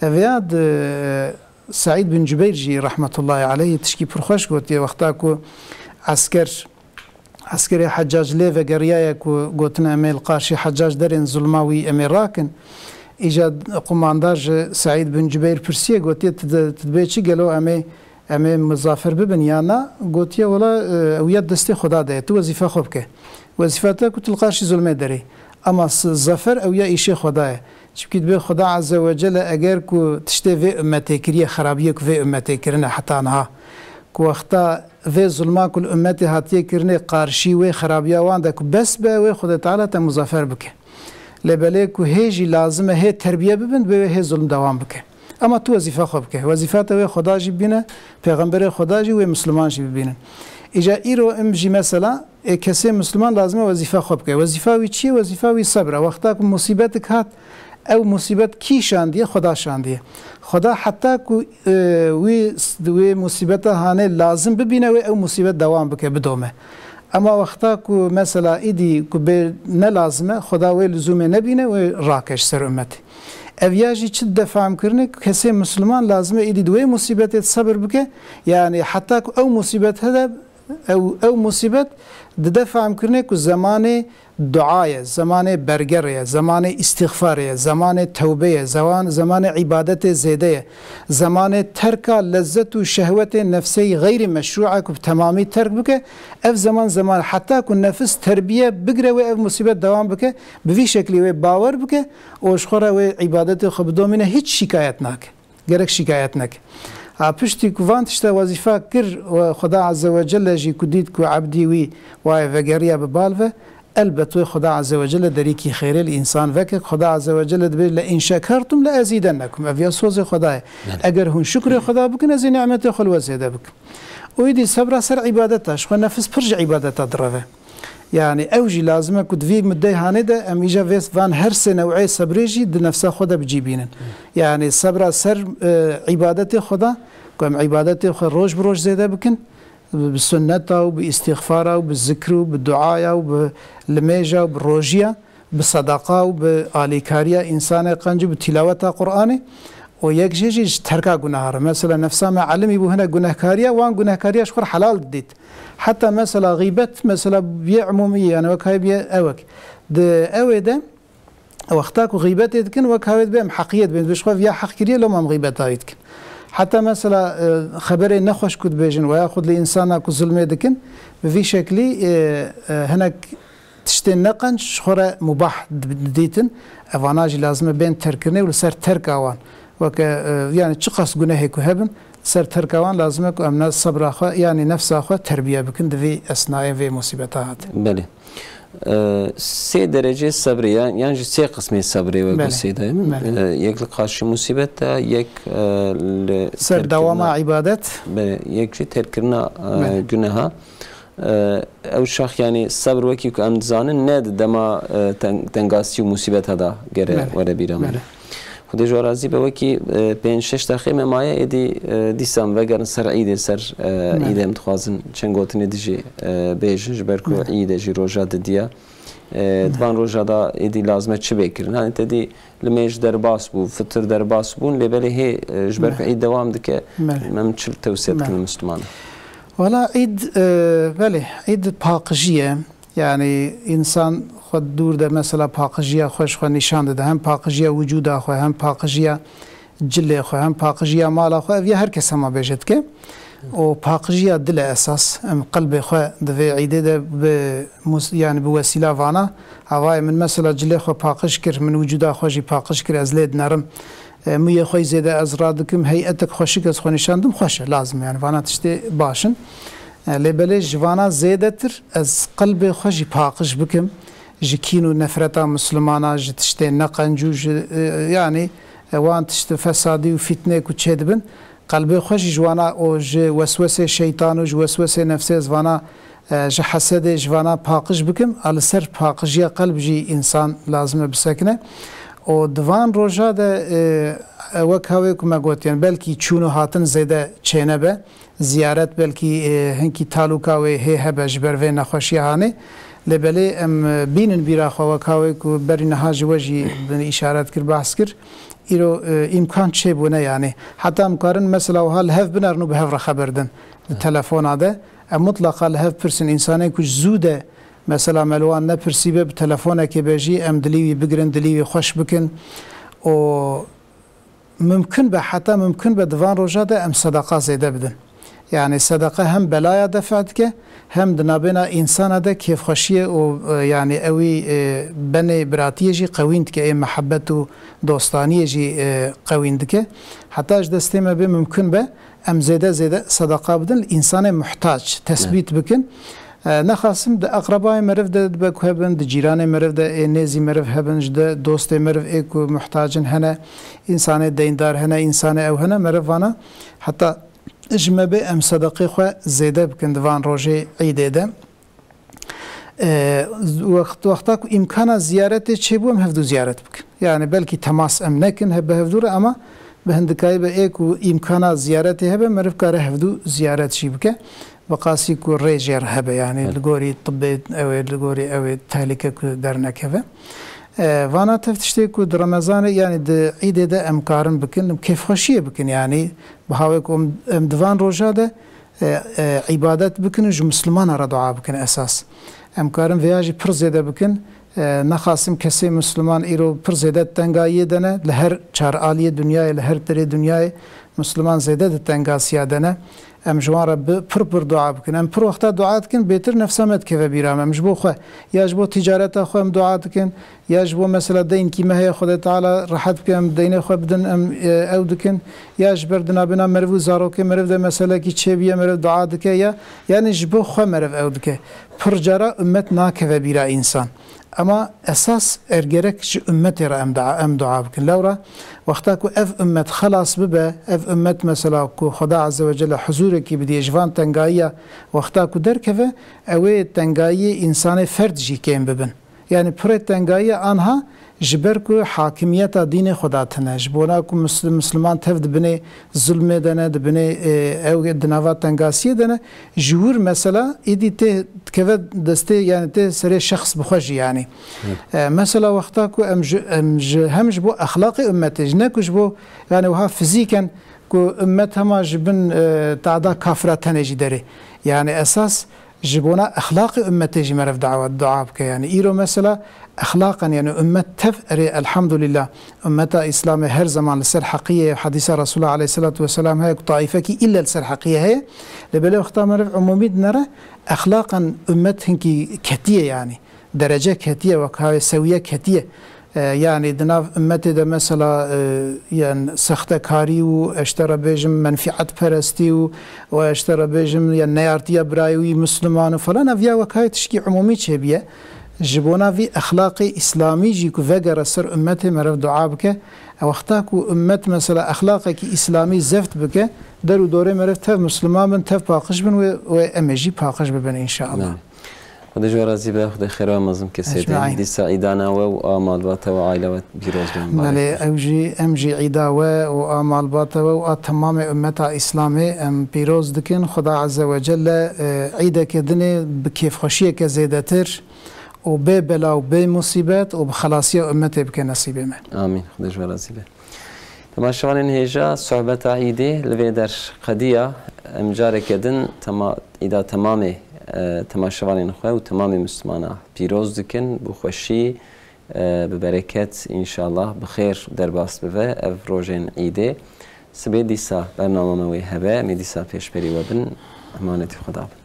Ev ya di Seîd bin Cubeyr jî rahmetullahi aleyh tişkî pir xweş gotiye, wexta ku esker, eskerê Heccac lê vegeriyaye ku gotine, "Em ê li qarşî Heccac derên zulma wî em ê rakin." Îca qumandar ji Seîd bin Cubeyr pirsiye, gotiye, "Tu di-, tu dibê çi, gelo em ê, em ê mizafer bibin ya na?" Gotiye, "Wela, e, ew ya destê Xweda de ye, tu wezîfa xwe bike. Wezîfa te ku tu li qarşî zulmê derê. Ama s-, zafer ew ya îşê Xweda ye." Çimkî dibê Xweda Azze ve Celle eger ku tiştê vê ummetê kiriye, xerabiyê ku vê ummetê kirine heta niha, ku wexta vê zulma ku li ummetê hatiye kirinê qarşî wê xerabiya wan de ku bes be, wê Xwedê Teala te muzafer bike. Lê belê ku hê jî lazim e hê terbiye bibin, dibê wê hê zulm dewam bike. Ama tu wezîfa xwe bike. Wezîfa te wê Xweda jî bibîne, pêxemberê Xweda jî, wê Misliman jî bibînin. Îca îro em jî mesela Ê, kesê Misliman lazim e wezîfa xwe bike. Wezîfa wî çi ye? Wezîfa wî sebr e. Wexta ku musîbetik hat, ew musîbet kî şandiye? Xweda şandiye. Xweda heta ku, e, wî, wê musîbeta hanê lazim bibîne, wê ew musîbet dewam bike, bidome. Ema wexta ku mesela îdî ku bê ne lazim e, Xweda wê lizûmê nebîne, wê rake ji ser ummetê. Ev ya jî çi dide fehmkirinê? Kesê Misliman lazim e îdî di wê musîbetê de sebir bike. Yani heta ku ew musîbet hede, Ew, ew musîbet dide fehmkirinê ku zemanê dua ye, zemanê bergerê ye, zemanê îstîxfarê ye, zemanê tewbê ye, zewan-, zemanê îbadetê zêde ye, zemanê terka lezzet û şehwetê nefseyî xeyrî meşrû e ku bi temamî terk bike. Ev zeman, zeman heta ku nefis terbiye bigire wê ev musîbet dewam bike, bi vî şeklî wê bawer bike û ji xwe re wê îbadetê xwe bidomîne, hiç şîkayet nake. Gerek şîkayet neke. A piştî ku van tişta wezîfa kir û Xweda Azze ve Celle jî ku dît ku ebdî wî waye vegeriya bi bal ve, elbet wê Xweda Azze ve Celle derîkî xêrê li însan veke. Xweda Azze ve Celle dibê, "Le in şekertum le ezîdennekum." Ev ya sozê Xweda ye. Belê. Eger hûn şukrê Xweda bikin, ez ê nimetê xwe li we zêde bikim. Û îdî sebra ser îbadeta, ji xwe nefis pir ji îbadeta direve. Yani ew jî lazim e ku di vî muddeyê hanê de em îja vê van her sê new'ê sebrê jî di nefsa xwe de bi cî bînin. Yani sebra ser, e, îbadetê Xweda, ku em îbadetê xwe roj bi roj zêde bikin, bi, bi sunneta û bi îstîxfara û bi zikr û bi duaya û bi limêja û bi rojiya, bi sedaqa û bi alîkariya însanê qenc û bi tîlaweta Qur'anê. Û yek jê jî ji terka gunaha re. Mesela nefsa me elimî bû hinek gunehkariya, wan gunehkariya ji xwe re helal didît. Heta mesela xîbet, mesela biyê umûmî, yani wek hayê biyê ewek. Di ewê de, wexta ku xîbetê dikin, wek hayê dibê em heqiyê dibên, dibê ji xwe viya heq kiriye, loma em xîbeta wî dikin. Heta mesela, e, xeberê nexweş ku dibêjin, veya xwe li însana ku zulmê dikin, bi vî şeklî, e, e, hinek tiştên ne qenc ji xwe re mubah dib-, didîtin, evana jî lazim e bên terkkirinê û li ser terka wan. Weke, e, yani çiqas gunehê ku hebin, ser terka wan lazim e ku em ne sebra xwe, yani nefsa xwe terbiye bikin di vê esnayê vê musîbeta hatê. Belê. E, sê derecê sebrê yan, yan jî sê qismê sebrê we Belê. Sê dayê min. Belê. E, yek li qarşî musîbet de, yek, e, li Ser terkirina dewama îbadet. Belê, yek jî terkirina, e, Belê. Guneha. E, ew şax, yani, sebr wekî ku em dizanin, ne di dema, e, teng-, tengasî û musîbeta da gere Belê. Were bîra me. Belê. Xwedê ji we razî be, wekî, e, pênc şeş deqê me maye, êdî, e, dîsa em vegerin ser îdê, ser, e, Belê. Îdê em dixwazin çend gotinê dijî, e, bêjin, ji ber ku Belê. Îdê jî roja didiya. E, di van roja de êdî lazim e çi bê kirin? Hanî te dî limêj derbas bû, fitir derbas bûn, lê belê hê, e, ji ber ku êd dewam dike, Me. em çi tewsiye dikin Mislimanan? Wala êd, e, belê, êd paqijî ye. Yani însan xwe dûr de mesela paqijiya xwe ji xwe nîşan dide. Hem paqijiya wicûda xwe, hem paqijiya cilê xwe, hem paqijiya mala xwe, ev ya her kes hema bêje dike. Û paqijiya dil e esas. Em qelbê xwe di vê îdê de bi mus-, yani bi wesîla vana, havayê min mesela cilê xwe paqij kir, min wicûda xwe jî paqij kir, ez lê dinerim. E, mûyê xwe zêde ez radikim, heyetek xweşik ez xwe nîşan dim, xweş e, lazim e, yani vana tiştê baş in. E, lê belê ji vana zêdetir ez qelbê xwe jî paqij bikim. Ji kîn û nefreta Mislimana, ji tiştê neqenc û ji, e, yani, e, wan tişt fesadî û fîtnê ku çêdibin, qelbê xwe jî ji wana û ji weswesê şeytan û ji weswesê nefsê ez vana, e, ji hesedê ji vana paqij bikim, a li ser paqijiya qelb jî însan lazim e bisekine. Û di van roja de, e, e, wek hawê ku me got, yani belkî çûn û hatin zêde çênebe, ziyaret belkî, e, hinkî talûka wê hê hebe ji ber vê nexweşiya hanê. Lê belê em, e, bînin bîra xwe wek hawê ku berî niha ji we jî bin îşaret kir, behs kir. Îro, e, îmkan çêbûne yani. Heta em karin mesela wiha li hev binerin û bi hev re xeber din. Di Evet. telefona de. Em mutlaqa li hev pirsin. Însanên ku ji zû de mesela me li wan nepirsîbe bi telefonekê be jî em dilî wî bigirin, dilî wî xweş bikin. Û mimkun be, heta mimkun be di van roja de em sedeqa zêde bidin. Yani sedeqa hem belaya defa dike, hem di nabêna însana de kêfxweşiyê û, e, yani ewî, e, benê biratiyê jî qewîn dike, ê mehebet û dostaniyê jî, e, qewîn dike. Heta ji destê me bê mimkun be, em zêde zêde sedeqa bidin, li însanê muhtac tesbît bikin. E, nexasim di eqrebayê meriv de dibe ku hebin, di cîranê meriv de ê nêzî meriv hebin, ji de dostê meriv ê ku muhtacin hene, însanê deyndar hene, însanê ew hene, meriv vana heta ji me bê em sedeqê xwe zêde bikin di van rojê îdê de. E, wext, wexta ku îmkana ziyaretê çêbû em hevdû ziyaret bikin. Yani belkî temas em nekin he bi hevdû re ama bi hindikayî be ê ku îmkana ziyaretê hebe meriv kare hevdû ziyaret jî bike. Bi qasî ku rê jê re hebe, yani Evet. li gorî tibbê ew ê, li gorî ew ê tehlike ku dernekeve. E, vana tev tiştê ku di Remezanê, yani di îdê de em karin bikin, em kêfxweşiyê bikin, yani bi hawê ku em, em di van roja de, e, e, îbadet bikin û ji Mislimana re dua bikin esas. Em karin vêya jî pir zêde bikin. E, nexasim kesê Misliman îro pir zêde tengayiyê de ne, li her çar aliyê dinyayê, li her derê dinyayê Misliman zêde di tengasiya de ne. Em ji wan re bi, pir pir dua bikin. Em pir wexta dua dikin, bêtir nefsa me dikeve bîra me. Em ji bo xwe, ya ji bo ticareta xwe em dua dikin, ya ji bo mesela deynkî me heye Xwedê Teala rehet bike, em deynê xwe bidin, em, e, ew dikin, ya ji ber di nabêna meriv û zarokê meriv de meselekî çêbiye, meriv dua dike ya, yani ji bo xwe meriv ew dike. Pir cara ummet nakeve bîra însan. Ema esas er gerek ji ummetê re em dua, em dua bikin. Lewra wexta ku ev ummet xelas bibe, ev ummet mesela ku Xweda Azze ve Celle huzurekî bidiye ji van tengayiya, wexta ku derkeve, ew ê tengayiyê însanê ferd jî kêm bibin. Yani pirê tengayiya anha ji ber ku hakimiyeta dînê Xweda tune, ji bona ku mis-, Misliman tev di binê zulmê de ne, di binê, e, ew di nava tengasiyê de ne, ji wir mesela îdî tê dikeve destê, yani tê serê şexs bi xwe jî yani. Evet. E, mesela wexta ku em ji, em ji, hem ji bo exlaqê ummetê jî, ne ku ji bo, yani wiha fizîken ku ummet hema ji bin, e, tada kafira tenê jî derê. Yani esas ji bona exlaqê ummetê jî meriv dawa, dua bike. Yani îro mesela exlaqan, yani ummet tev erê, elhamdulillah, ummeta Îslamê her zaman li ser heqiyê, hedîsa Resulullah aleyhissalatu vesselam heye ku taifekî îlle li ser heqiyê heye. Lê belê wexta meriv umumî dinere, exlaqan ummet hinkî ketiye yani. Derece ketiye, wek havê sewiye ketiye. E, yani di nav ummetê de mesela, e, yani sextekarî û, ez ji te re bêjim, menfîetperestî û, û ez ji te re bêjim, yani neyartiya birayê wî Misliman û falan, ev ya wek havê tişkî umumî çêbiye. Ji bona vî exlaqê Îslamî jî ku vegere ser ummetê meriv dua bike. E, wexta ku ummet mesela exlaqekî Îslamî zeft bike, der û dorê meriv tev Misliman bin, tev paqij bin wê, wê em ê jî paqij bibin înşallah. Belê. Xwedê ji we razî be, Xwedê xêra mezin kesê te. Ecmaîn. Dîsa îdana we û a malbata we, aîla we pîroz be, mibarek be. Belê, ew jî, em jî îda we û a malbata we û a temamê ummeta Îslamê em pîroz dikin. Xuda Azze ve Celle, e, îdeke dinê bi kêfxweşiyeke zêdetir û bê bela û bê musîbet û bi xelasiya ummetê bike nesîbê me. Amîn. Xwedê ji we razî be. Temaşevanên hêja, sohbeta Îdê li vê der qediya. Em careke din tema, îda temamê e, temaşevanên xwe û temamê Mislimana pîroz dikin. Bi xweşî, e, bi bereket, înşallah bi xêr derbas bibe ev rojên Îdê. Sibê dîsa bernama me wê hebe, em ê dîsa pêşberî we bin. Emanetî Xweda bin.